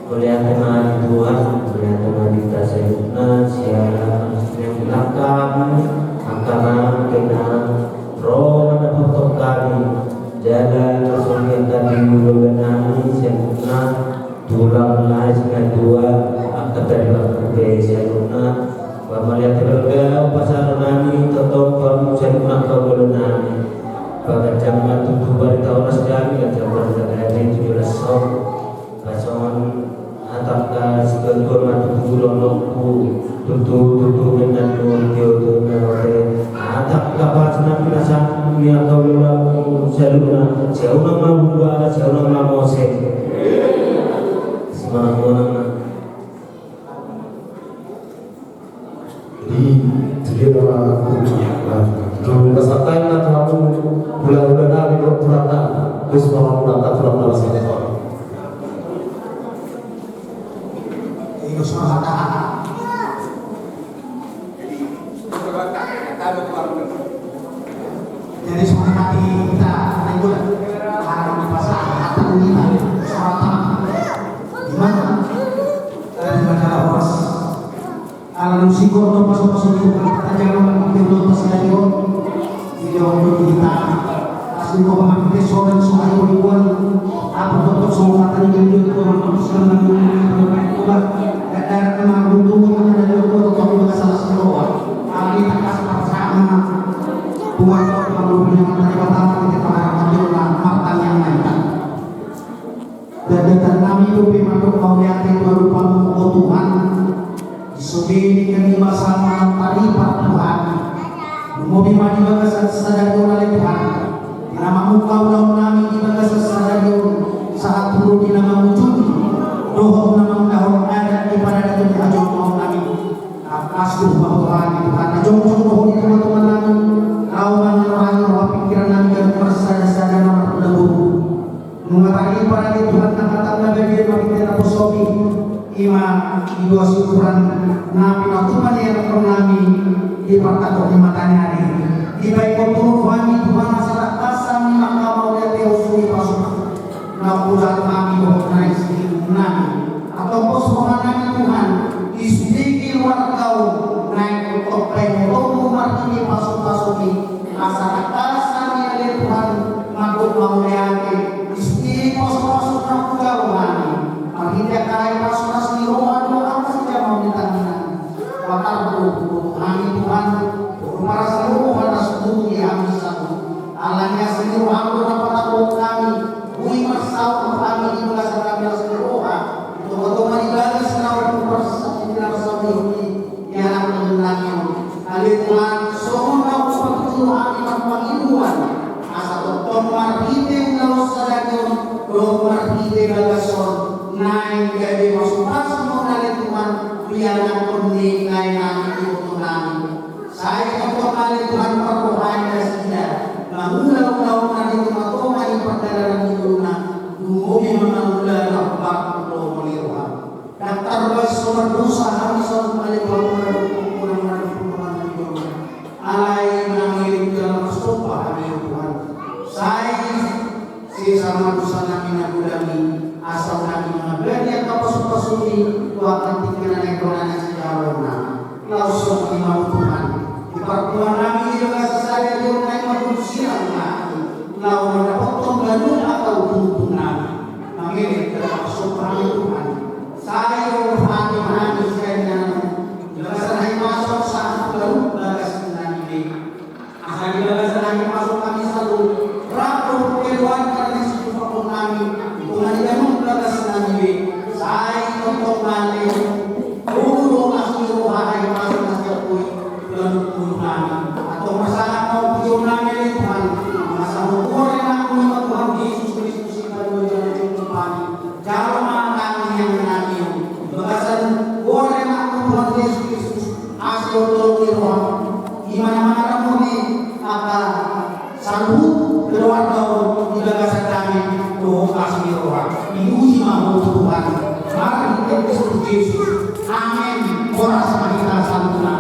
Mauliate ma di Tuhan, mauliate ma di hita saluhutna, siala na pinanggilang hami, angka amang inang, ro mandapothon hami, jala songon i angka di hulahula nami saluhutna, tulang nai sintua, angka tadi bangku pe saluhutna, pamaliate balga, umpasa nami, tongtong pamu saluhutna angka hulahula nami. Paganjang ma tutu barita horas di hami, ganjang barita gabe tu joloan on. Songon hata angka situatua ma tutu dohononku, tutu, tutu, mena tutu, tutu, tutu, tutu, hata angka pasupasu na pinasahat ni angka hulahulaku saluhutna, sai unang ma bubar, sai unang ma mose. Simonang-monang ma. Di, di dia nama kunci. Nah, tu pasahat ma tu hamu hulahula nami dohot tulang nami. Terus mama muna angka tulang na laos sahat on. Jadi, songon i ma di hita, na ingkon, ah, pasahat hata tu hita, songon i ma. Di mana? Eh, di mana horas? Ala nunga singkop do pasu-pasu ni Tuhanta jala nang di ulaonta sadari on. Di dia on do hita. Asing ko pamarhite sonang so hahibuan. Apa tongtong songon hata ni Debata, tongtong songon hata ni Debata. Daerah na maruntung, tongtong di bagasan las ni roha. Ala ni i tangkas parsama. Tuhan, tongtong di bagasan las ni roha. Tongtong di bagasan las ni roha. Martangiang ma hita. Dangdang nami dope mandok mauliate tu adopanMu, o Tuhan. Di sude denggan ni basaMu taripar Tuhan. Lumobi ma di bagasan sadari on ale Tuhan. Di na mamungka ulaon nami di bagasan sadari on, sahat tu di na mangujungi dohot na mangulahon adat di paradaton ni hajolmaon nami. Tangkas do hubahen Tuhan, na jongjong do Ho di tonga-tonga nami, laho mangurupi roha pingkiran nami ganup marsada-sada na marhula boru. Nunga taripar ale Tuhan, na hatangku na badia marhite naposoMi, i ma di dua sikuran na pinatupa ni anakkon nami di partangkok ni mataniari. Dibahen Ho tu hami Tuhan asa tangkas hami manghamauliate. Mardosa hami saluhutna, ale Tuhan, maradophon Ho, maradophon Ho ma hami. Alai manang i pe jala marsomba hami, Tuhan. Sai sesa ma dosa nami na godang i, asa unang i mangabani angka pasupasumi tu angka tingki na naeng ro na naeng sijalo nami. Laos songon i ma, Tuhan, di parpunguan nami di bagasan sadari on, naeng ma tusi nami laho mandapothon ganup angka udutudu nami. Mangele jala marsomba hami, Tuhan. Sai Ho rohani ma hami sian i, di bagasan hahipason sahat tu ganup bagas nami be. Asa di bagasan hahipason hami saluhut rap dohot keluarga na sisupakon nami, di tonga ni ganup bagas nami be, sai tongtong ma lehon togu dohot asi ni roha, hahipason na sian Ho i tu ganup ngolu nami. Antong marsangap ma pujion nami, ale Tuhan, masa Ho tuor ma i ma, Tuhan Jesus Kristus, i ma do jala jongkon nami. Jalo ma tangiang nami on. Di bagasan tuor ma i ma, Tuhan Jesus Kristus, asi dohot togu ni roham, i ma na mangaramoti angka saluhut keluarga on di bagasan dame dohot asi ni roha. Dipuji ma Ho, Tuhan, marhite Kristus Jesus. Amen. Horas ma hita saluhutna.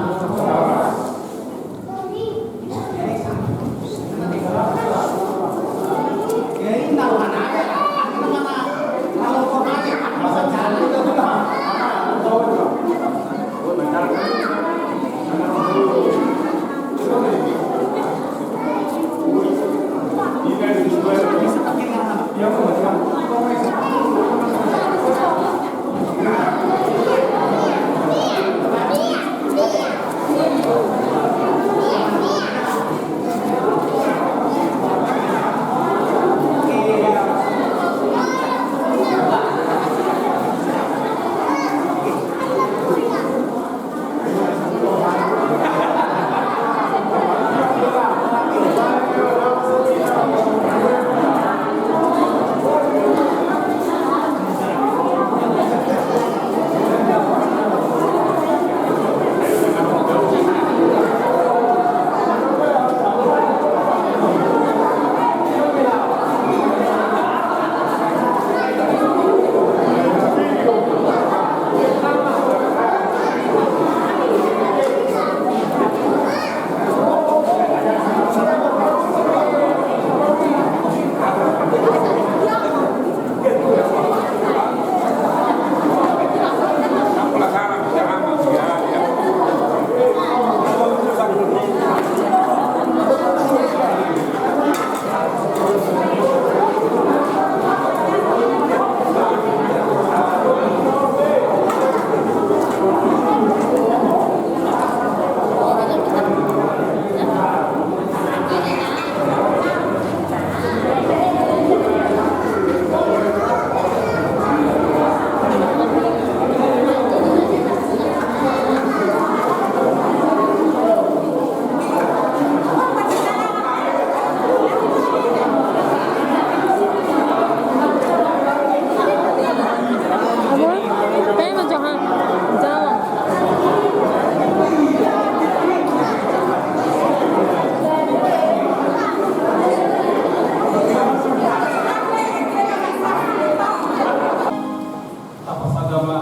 Tapasada ma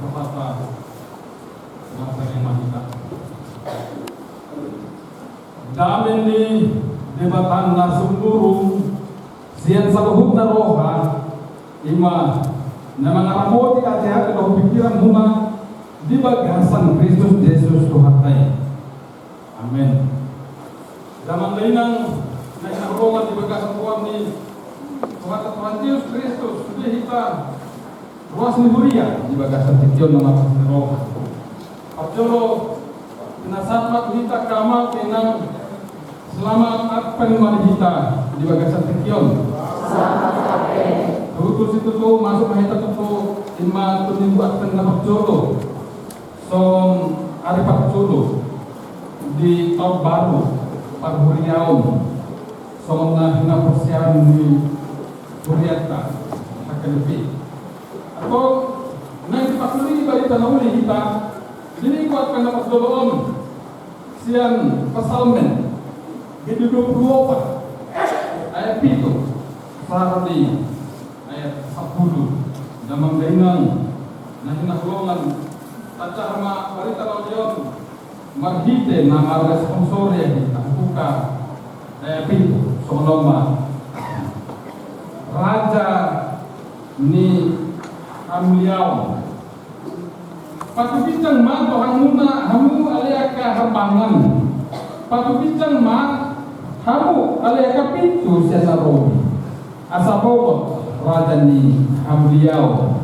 rohanta. Martangiang ma hita. Dame ni Debata na sumurung sian saluhutna roha, i ma na mangaramoti ateate dohot pingkiranmuna di bagasan Kristus Jesus Tuhanta i. Amen. Damang dainang na hinaholongan di bagasan goar ni Tuhanta Tuhan Jesus Kristus, sude hita ruas ni huria di bagasan tingki on na marlas ni roha. Parjolo, pinasahat ma tu hita angka amang inang, selamat Advent ma di hita di bagasan tingki on. Tutu situtu masuk ma hita tutu i ma tu minggu Advent na parjolo. Songon ari parjolo di taon baru parhuriaon, songon na hinaporseaon ni hurianta H K B P. Antong naeng dipatuduhi barita na uli hita di minggu Advent na parjolo on sian Psalmen, bindu dua pulu opat, ayat pitu sahat di ayat sampulu. Damang dainang, Na hinaholongan, tajaha ma barita na uli on marhite na marresponsori hita, buka, eh, pintu, songon on ma. Raja ni hamuliaon. Patuginjang ma tu hamuna hamu ale angka harbangan. Patuginjang ma hamu ale angka pintu sian na robi. Asa bongot raja ni hamuliaon.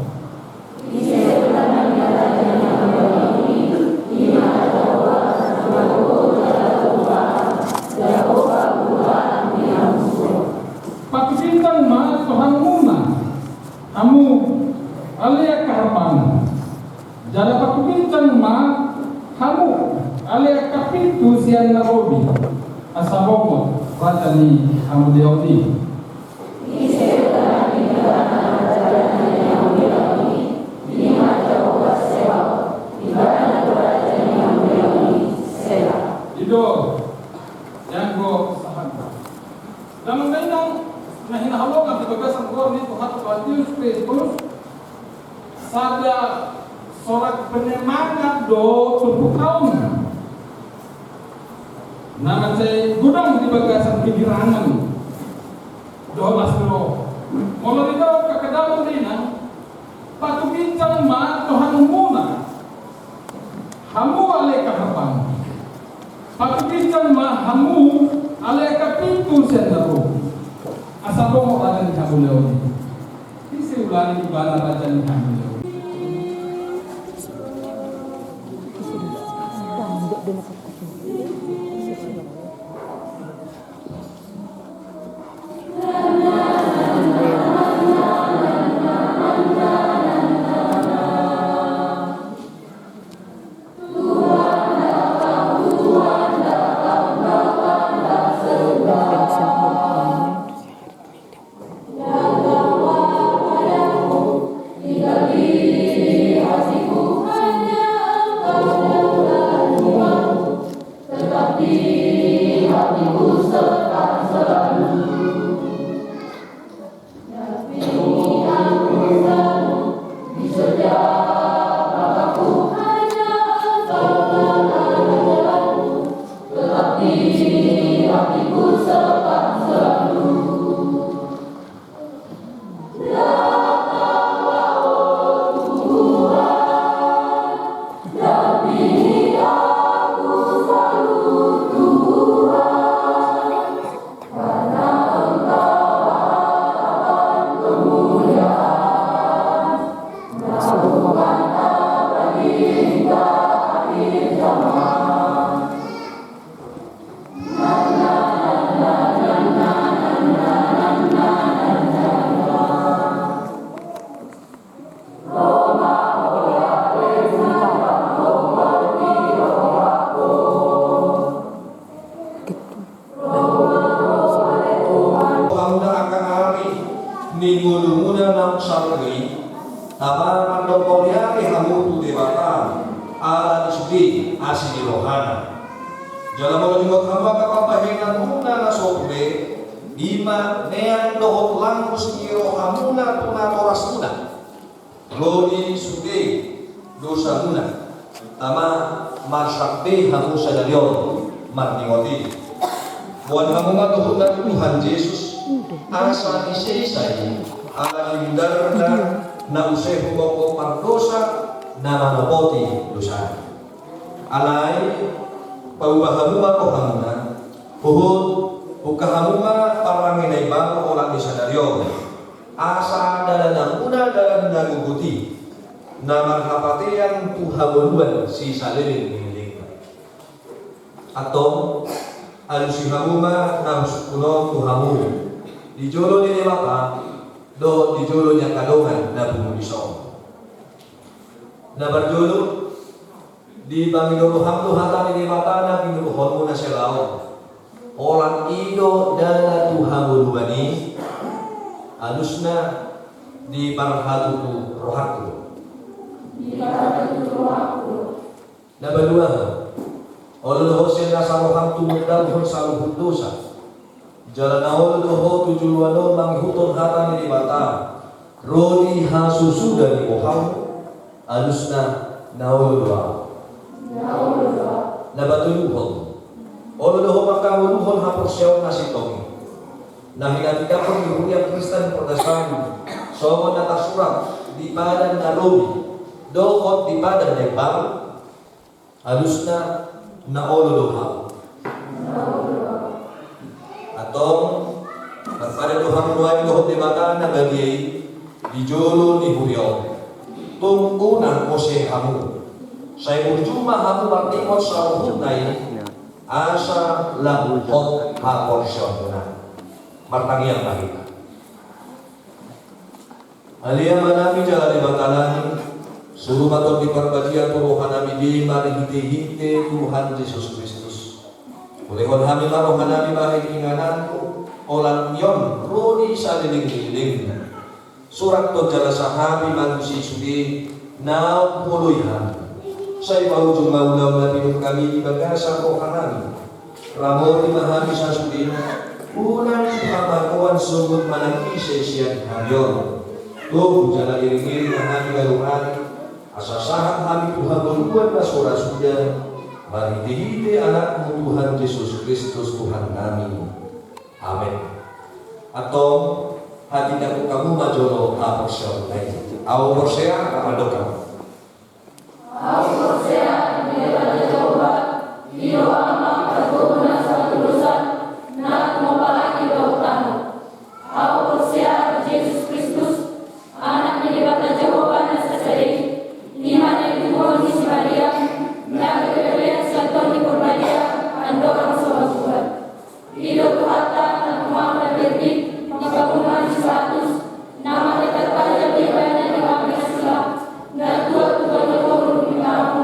Patuginjang ma tu hamuna hamu ale angka harbangan. Jala patuginjang ma hamu ale angka pintu sian na robi. Asa bongot raja ni hamuliaon i. I do, ianggo sahat. Damang dainang, na hinaholongan di bagasan goar ni Tuhanta Tuhan Jesus Kristus, sada sorak penyemangat do turpukta on. Na mansai godang di bagasan kegirangan dohot las ni roha. Molo didok angka damang dainang, patuginjang ma tu hamuna hamu ale angka harbangan. Patuginjang ma hamu ale angka pintu sian na robi. Asa bongot raja ni hamuliaon i. Ise ulaon ibana raja ni hamuliaon i? Hamuna angka ari ni ngolumuna naung salpu i, tama mandok mauliate hamu tu Debata, ala ni sude asi ni rohana. Jala molo diingot hamu angka pambahenanmuna na so pure, i ma neang dohot langkus ni rohamuna tu natorasmuna. Ro di sude dosamuna, tama marsak be hamu sadari on marningot i. Boan hamu ma dohot na tu Tuhan Jesus, asa disesa i, ala ni hindarna na use humongkop mardosa, na manopoti dosana. Alai, pauba hamu ma rohamuna, huhut, buka hamu ma parange na imbaru olat ni sadari on. Asa dalananmuna dalan na gogot i, na marhapatean tu hangoluan sisaleleng ni lelengna. Antong, alusi hamu ma na husungkun on tu hamu, di jolo ni Debata, dohot di jolo ni angka dongan na pungu dison. Na parjolo, dipangido roham do hata ni Debata na pinuruhonmu na selaon. Olat i do dalan tu hangoluan i, alusna diparhatutu rohangku. Diparhatutu rohangku. Na paduahon, olo do ho sian nasa roham tumundanghon saluhut dosa. Jala na olo do ho tu joloan on mangihuthon hata ni Debata, ro di hasusuda ni bohalmu, Alusna, na olo do ahu. Na olo do ahu. Na patoluhon. Olo do ho mangkaholongi haporseaon na sintong i. Na hinatitahon ni huria Kristen Protestan, songon na tarsurat di Padan na Robi dohot di Padan na Imbaru. Alusna, na olo do ahu. Antong, marpadan do hamu nuaeng dohot Debata na badia i di jolo ni huria on. Tung unang ose hamu. Sai burju ma hamu marningot saluhutna i, asa lam hot haporseaonmuna. Martangiang ma hita. Ale Amanami jala Debatanami, suru ma Tondi Parbadia tu rohanami be marhitehite Tuhan Jesus Kristus. Ulehon hami ma rohanami bahen ingananmu, holan ni on ro di salelenglelengna. Surathon jala sahapi ma muse sude naung huoloi hami. Sai paujung ma ulaon na pinungka-Mi di bagasan rohanami. Ramoti ma hami sasudena, unang dipamargoan sogot manang ise sian hami on. Togu jala iring-iring ma hami ganup ari, asa sahat hami tu hangoluan na so ra suda, marhitehite Anakmu Tuhan Jesus Kristus Tuhannami. Amen. Antong, hatindangkon hamu ma jolo haporseaon i. Ahu porsea, rap mandok hamu. Ahu porsea di Debata Jahowa, di roha Ama, Pargogo na so patulusan, na tumompa langit dohot tano. Ahu porsea di Jesus Kristus, Anak ni Debata Jahowa na sasada i, i ma na ihuthon ni si Maria, na gabe bere sian Tondi Parbadia, andorang so matua. I do Tuhanta na tumampa na birbit, na pamunuan si Pilatus, na mate tarpajal di bana di hamu na sula, na tuat tu banua toru di hamu,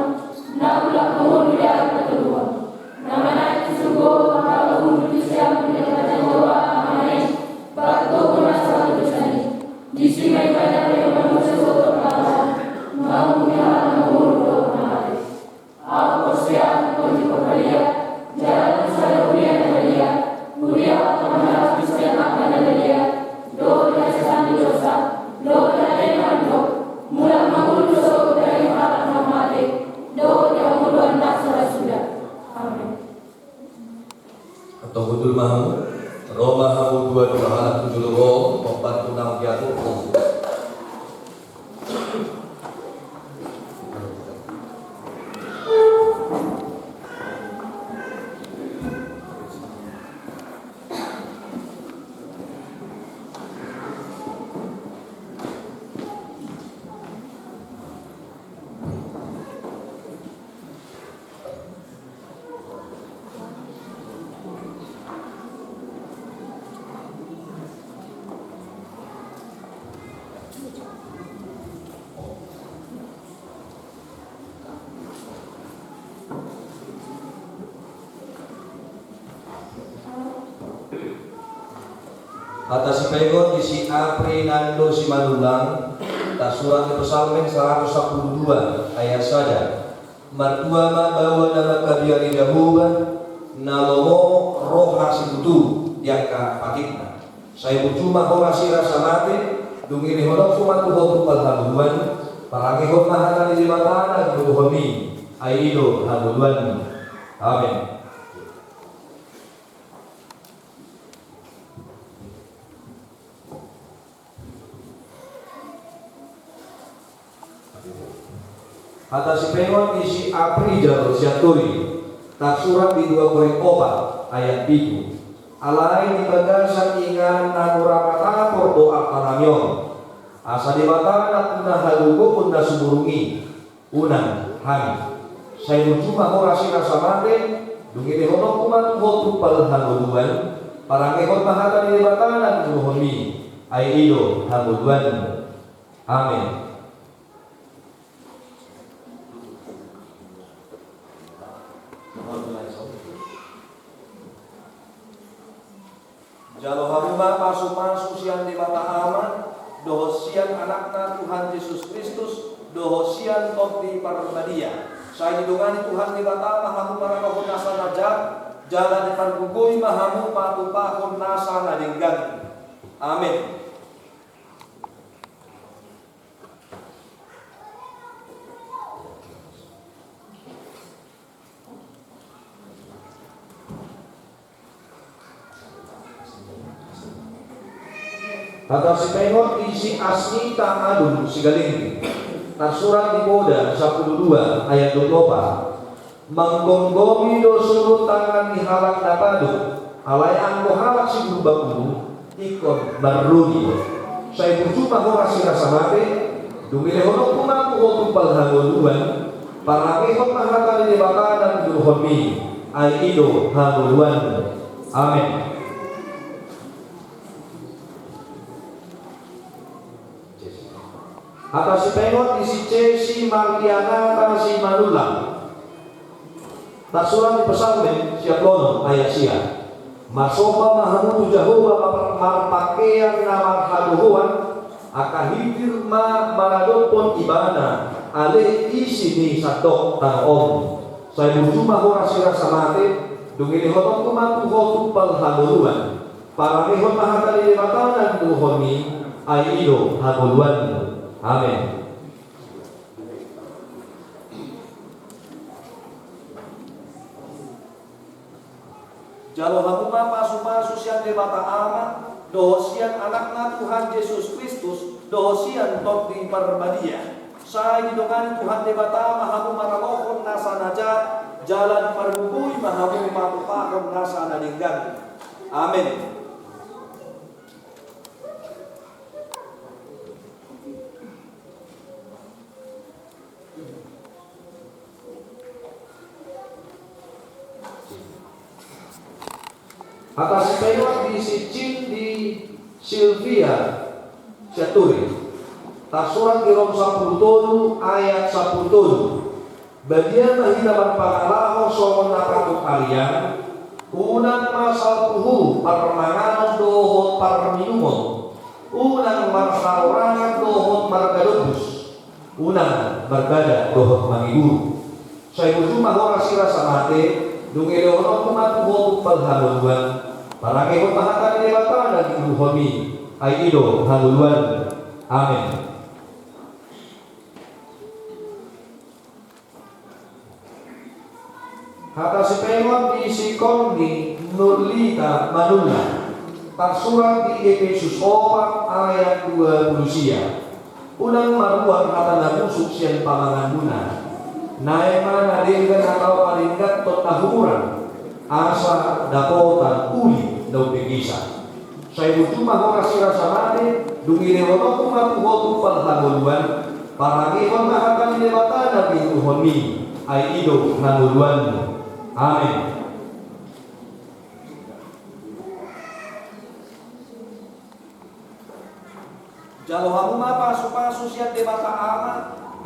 na mulak mangolu di ari patoluhon. Na manaek tu surgo, na mangolu di siamun ni Debata Jahowa Amana i, Pargogo na so patulusan i. Disi ma ibana pe manusa sogot mangolu, mangolu di halak na umur dohot na mate. Ahu porsea tu Tondi Parbadia, jala tu sada huria na badia, huria Patrimonia Kristian Agama na badia, dohot di hasesaan ni dosa, dohot di hata na mandok, mulak mangolu do sogot gabe halak na mate, dohot di hangoluan na so ra suda. Amen. Antong hundul ma hamu, ro ma hamu dua-dua halak tu jolo on, hombar tu naung diaturhon. Hata sipaingot ni si Apri Nando Simanullang, tarsurat di Psalmen saratus sampulu dua ayat sada. Martua ma baoa na mangkabiari Jahowa, na lomo roha situtu di angka patikna. Sai burju ma ho rasirasa mate, dung i lehononku ma tu ho tumpal hangoluan, parangehon ma hata ni Debata na niuduhonmi, ai i do hangoluanmi. Amen. Hata sipaingot ni si Apri Jalo Sianturi, tarsurat di dua Korint opat ayat pitu. Alai di bagasan inganan na mura patapor do artanami on, asa Debata na puna hagogoon na sumurung i, unang hami. Sai burju ma ho rasirasa mate, dung i lehononku ma tu ho tumpal hangoluan, parangehon ma hata ni Debata na niuduhonmi, ai i do hangoluanmu. Amen. Jalo hamu ma pasupasu sian Debata Ama, dohot sian Anakna Tuhan Jesus Kristus, dohot sian Tondi Parbadia. Sai didongani Tuhan Debata ma hamu maradophon nasa na jat, jala dipargogoi ma hamu patupahon nasa na denggan. Amen. Hata sipaingot di si Asmita Agung Sigalengging, tarsurat di Poda sampulu dua ayat dua pulu opat. Manggomgomi do surut tangan ni halak na paduk, alai anggo halak siguru bangulu, ingkon marrodi do. Sai burju ma horas ni rasa mate, dung dilehononku ma tu ho tumpal hangoluan, parangehon ma hata ni Debata na tinuruhonmi, ai i do hangoluanmu. Amen. Hata sipaingot di si Cesi Mardianata Simanullang. Tarsurat di Psalmen siaplonon ayat sia. Marsomba ma hamu tu Jahowa mar-, marpakean na marhadohoan, angka hindir ma maradophon Ibana, ale isi ni sandok tano on. Sai burju ma horas ni rasa mate, dung dilehononku ma tu ho tumpal hangoluan. Parangehon ma hata ni Debata na tinuruhonmi, ai i do hangoluanmu. Amen. Jalo hamu ma pasupasu sian Debata Ama, dohot sian Anakna Tuhan Jesus Kristus, dohot sian Tondi Parbadia. Sai didongani Tuhan Debata ma hamu maralohon nasa na jat, jala dipargogoi ma hamu patupahon nasa na denggan. Amen. Hata sipaingot di si Cindy Silvia Sianturi. Tarsurat di Rom sampulu tolu ayat sampulu tolu. Badia ma hita marpangalaho songon na patut arian, unang ma salpu huru parmanganon dohot parminumon, unang marharorangan dohot margadombus, unang margada dohot mangiburu. Sai burju ma horas ni rasa mate, dung dilehononku ma tu ho tumpal hangoluan, parangehon ma hata ni Debata na tinuruhonmi, ai i do hangoluan. Amen. Hata sipaingot di si Konni Nurlita Manullang, tarsurat di Epesus opat ayat dua pulu sia. Unang maruar hata na busuk sian pamanganmuna. Naeng ma na denggan atau padenggan tona hurang, asa dapotan uli na umpegisan. Sai burju ma horas ni rasa mate, dung dilehononku ma tu ho tumpal hangoluan, parangehon ma hata ni Debata na tinuruhonmi, ai i do hangoluanmu. Amen. Jalo hamu ma pasupasu sian Debata Ama,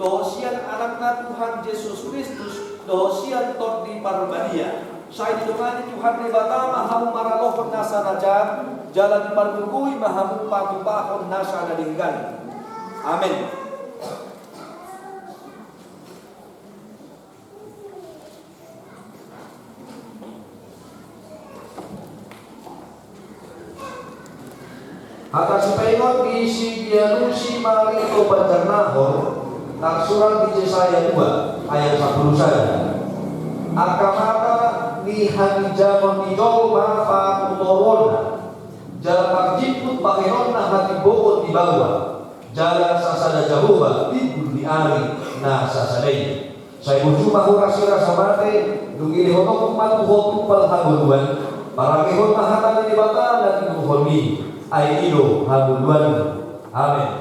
dohot sian Anakna Tuhan Jesus Kristus, dohot sian Tondi Parbadia. Sai didongani Tuhan Debata ma hamu maralohon nasa na jat, jala dipargogoi ma hamu patupahon nasa na denggan. Amen. Hata sipaingot di si Dianusi Marito Banjarnahor, tarsurat di Jesaya dua ayat sampulu sada. Angka mata ni haginjangon ni jolma pakutoronna, jala tarjimput bahenonna hatimboon di baoa, jala sasada Jahowa timbul di ari na sasada i. Sai burju ma horas ni rasa mate, dung dilehononku ma tu ho tumpal hangoluan, parangehon ma hata ni Debata na tinuruhonmi, ai i do hangoluanmu. Amen.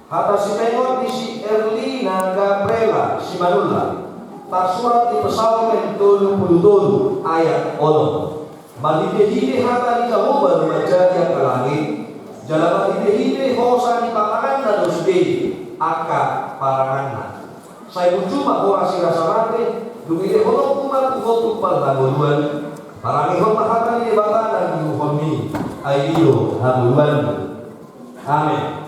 Hata sipaingot di si Erlina Gabriela Simanullang, tarsurat di Psalmen tolu pulu tolu ayat onom. Marhitehite hata ni Jahowa do manjadi angka langit, jala marhitehite hosa ni pamanganna do sude angka paranganna. Sai burju ma horas ni rasa mate, dung dilehononku ma tu ho tumpal hangoluan, parangehon ma hata ni Debata na tinuruhonmi, ai i do hangoluanmu. Amen.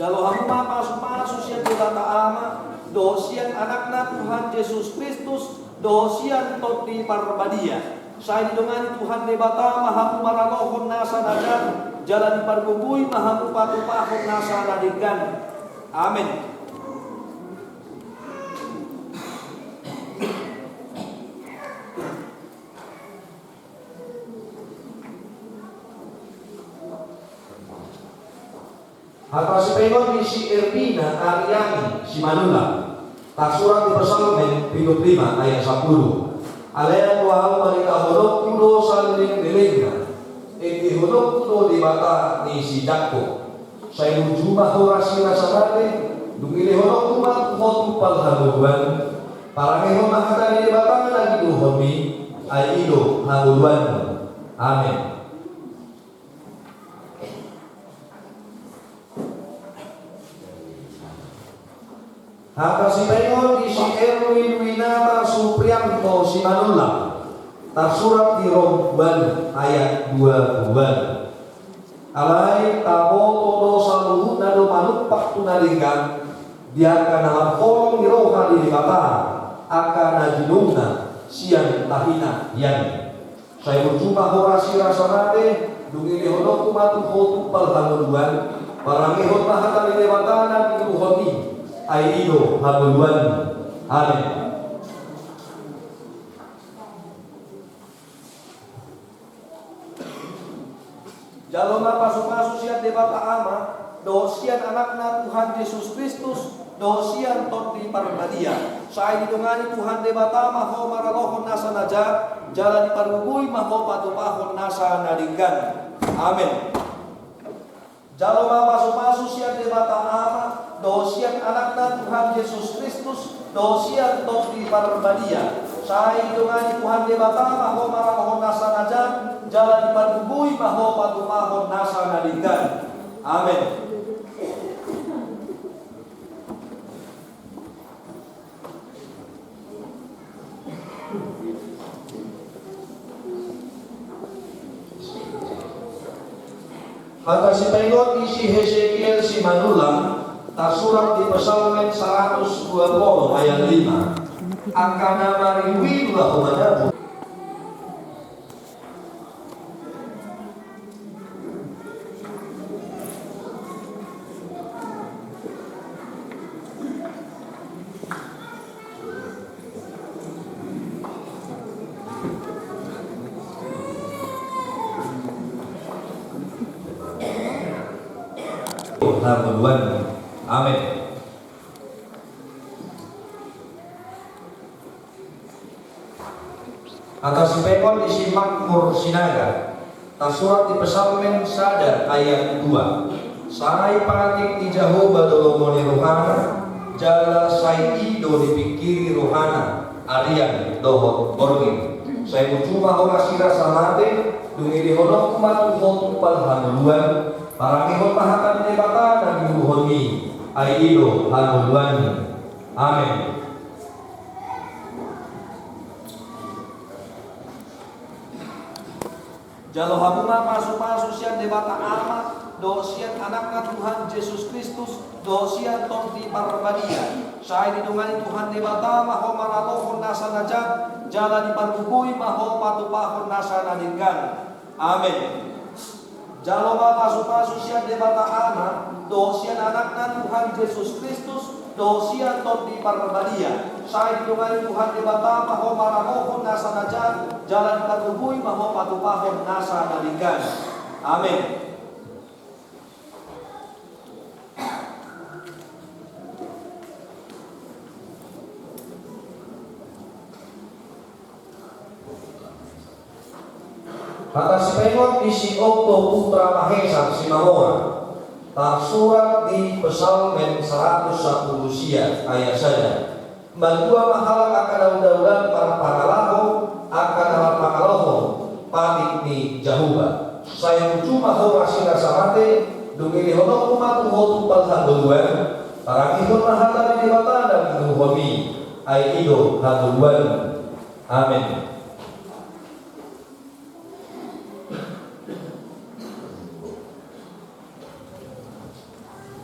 Jalo hamu ma pasupasu sian Debata Ama, dohot sian Anakna Tuhan Jesus Kristus, dohot sian Tondi Parbadia. Sai didongani Tuhan Debata ma hamu maralohon nasa na jat, jala dipargogoi ma hamu patupahon nasa na denggan. Amen. Hata sipaingot ni si Ermina Ariani Simanullang, tarsurat di Psalmen pitu pulu lima ayat sampulu. Alai anggo au, marhitehononku do salelenglelengna, endehononku do Debata ni si Jakkob. Sai burju ma ho rasirasa mate, dung dilehononku ma tu ho tumpal hangoluan. Parangehon ma hata ni Debata na ginuhonmi, ai i do hangoluanmu. Amen. Hata sipaingot ni si Erwin Winata Suprianto Simanullang, tarsurat di Rom ualu ayat dua pulu ualu. Alai taboto do saluhutna do manumpak tu na denggan, di angka na marholong ni roha ni Debata, angka na jinouhna sian tahina i. Sai burju ma ho rasirasa mate, dung dilehononku ma tu ho tumpal hangoluan. Parangehon ma hata ni Debata na ginuhonmi, ai i do hangoluanmu. Amen. Jalo ma pasupasu sian Debata Ama, dohot sian Anakna Tuhan Jesus Kristus, dohot sian Tondi Parbadia. Sai didongani Tuhan Debata ma ho maralohon nasa na jat, jala dipargogoi ma ho patupahon nasa na denggan. Amen. Jalo ma pasupasu sian Debata Ama, dohot sian Anakna Tuhan Jesus Kristus, dohot sian Tondi Parbadia. Sai didongani Tuhan Debata ma ho maralohon nasa na jat, jala dipargogoi ma ho patupahon nasa na denggan. Amen. Hata sipaingot ni si Hesekiel Simanullang, tarsurat di Psalmen saratus dua pulu ayat lima. Angka na mariluilu laho manabur. Amen. Hata sipaingot ni si Makmur Sinaga, tarsurat di Psalmen sada ayat dua. Sai patik ni Jahowa do lomo ni rohana, jala sai i do dipingkiri rohana, arian dohot borngin. Sai burju ma ho rasirasa mate, dung dilehononku ma tu ho tumpal hangoluan. Parangehon ma hata ni Debata na ginuhonmi, ai i do hangoluanmu. Amen. Jalo hamu ma pasupasu sian Debata Ama, dohot sian Anakna Tuhan Jesus Kristus, dohot sian Tondi Parbadia. Sai didongani Tuhan Debata ma ho maralohon nasa na jat, jala dipargogoi ma ho patupahon nasa na denggan. Amen. Jalo ma pasupasu sian Debata Ama, dohot sian Anakna Tuhan Jesus Kristus, dohot sian Tondi Parbadia. Sai didongani Tuhan Debata ma ho maralohon nasa na jat, jala dipargogoi ma ho patupahon nasa na denggan. Amen. Hata sipaingot ni si Okto Putra Mahesa Simamoa, tarsurat di Psalmen saratus sampulu sia ayat sada. Malua ma halak angka na undaulan marpangalaho, angka na marpangalohon patik ni Jahowa. Sai burju ma ho rasirasa mate, dung dilehononku ma tu ho tumpal hangoluan. Parangehon ma hata ni Debata na ginuhonmi, ai i do hangoluanmu. Amen.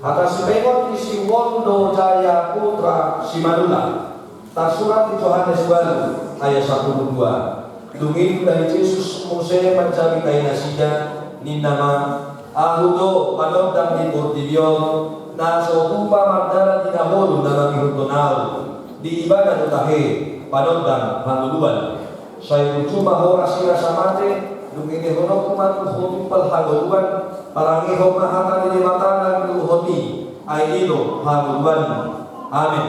Hata sipaingot ni si Wondo Jaya Putra Simanullang, tarsurat di Johannes ualu ayat sampulu dua. Dung i ditanda Jesus muse manjadi tahi nasida, ninna ma: Ahu do panondang di portibi on, na so tupa mardalan di na ngolu na mangihuthon ahu. Di ibana do tahe, Panondang hangoluan. Sai burju ma ho rasirasa mate, dung i lehononku ma tu ho tumpal hangoluan, parangehon ma hata ni Debata na niuruhon i, ai i do hangoluanmu. Amen.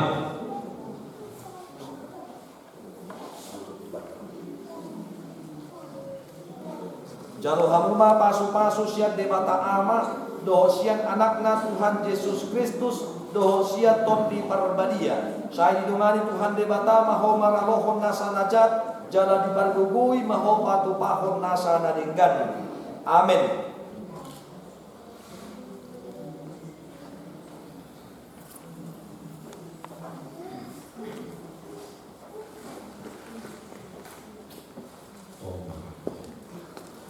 Jalo hamu ma pasupasu sian Debata Ama, dohot sian Anakna Tuhan Jesus Kristus, dohot sian Tondi Parbadia. Sai didongani Tuhan Debata ma ho maralohon nasa na jat, jala dipargogoi ma ho patupahon nasa na denggan. Amen.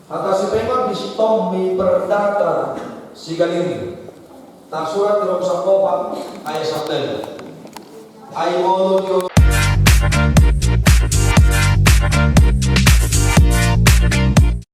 Hata sipegon di Sitom ni Perdata Sigalili. Tarsurat di rom sapopa ayat sapuluh. Ai molo di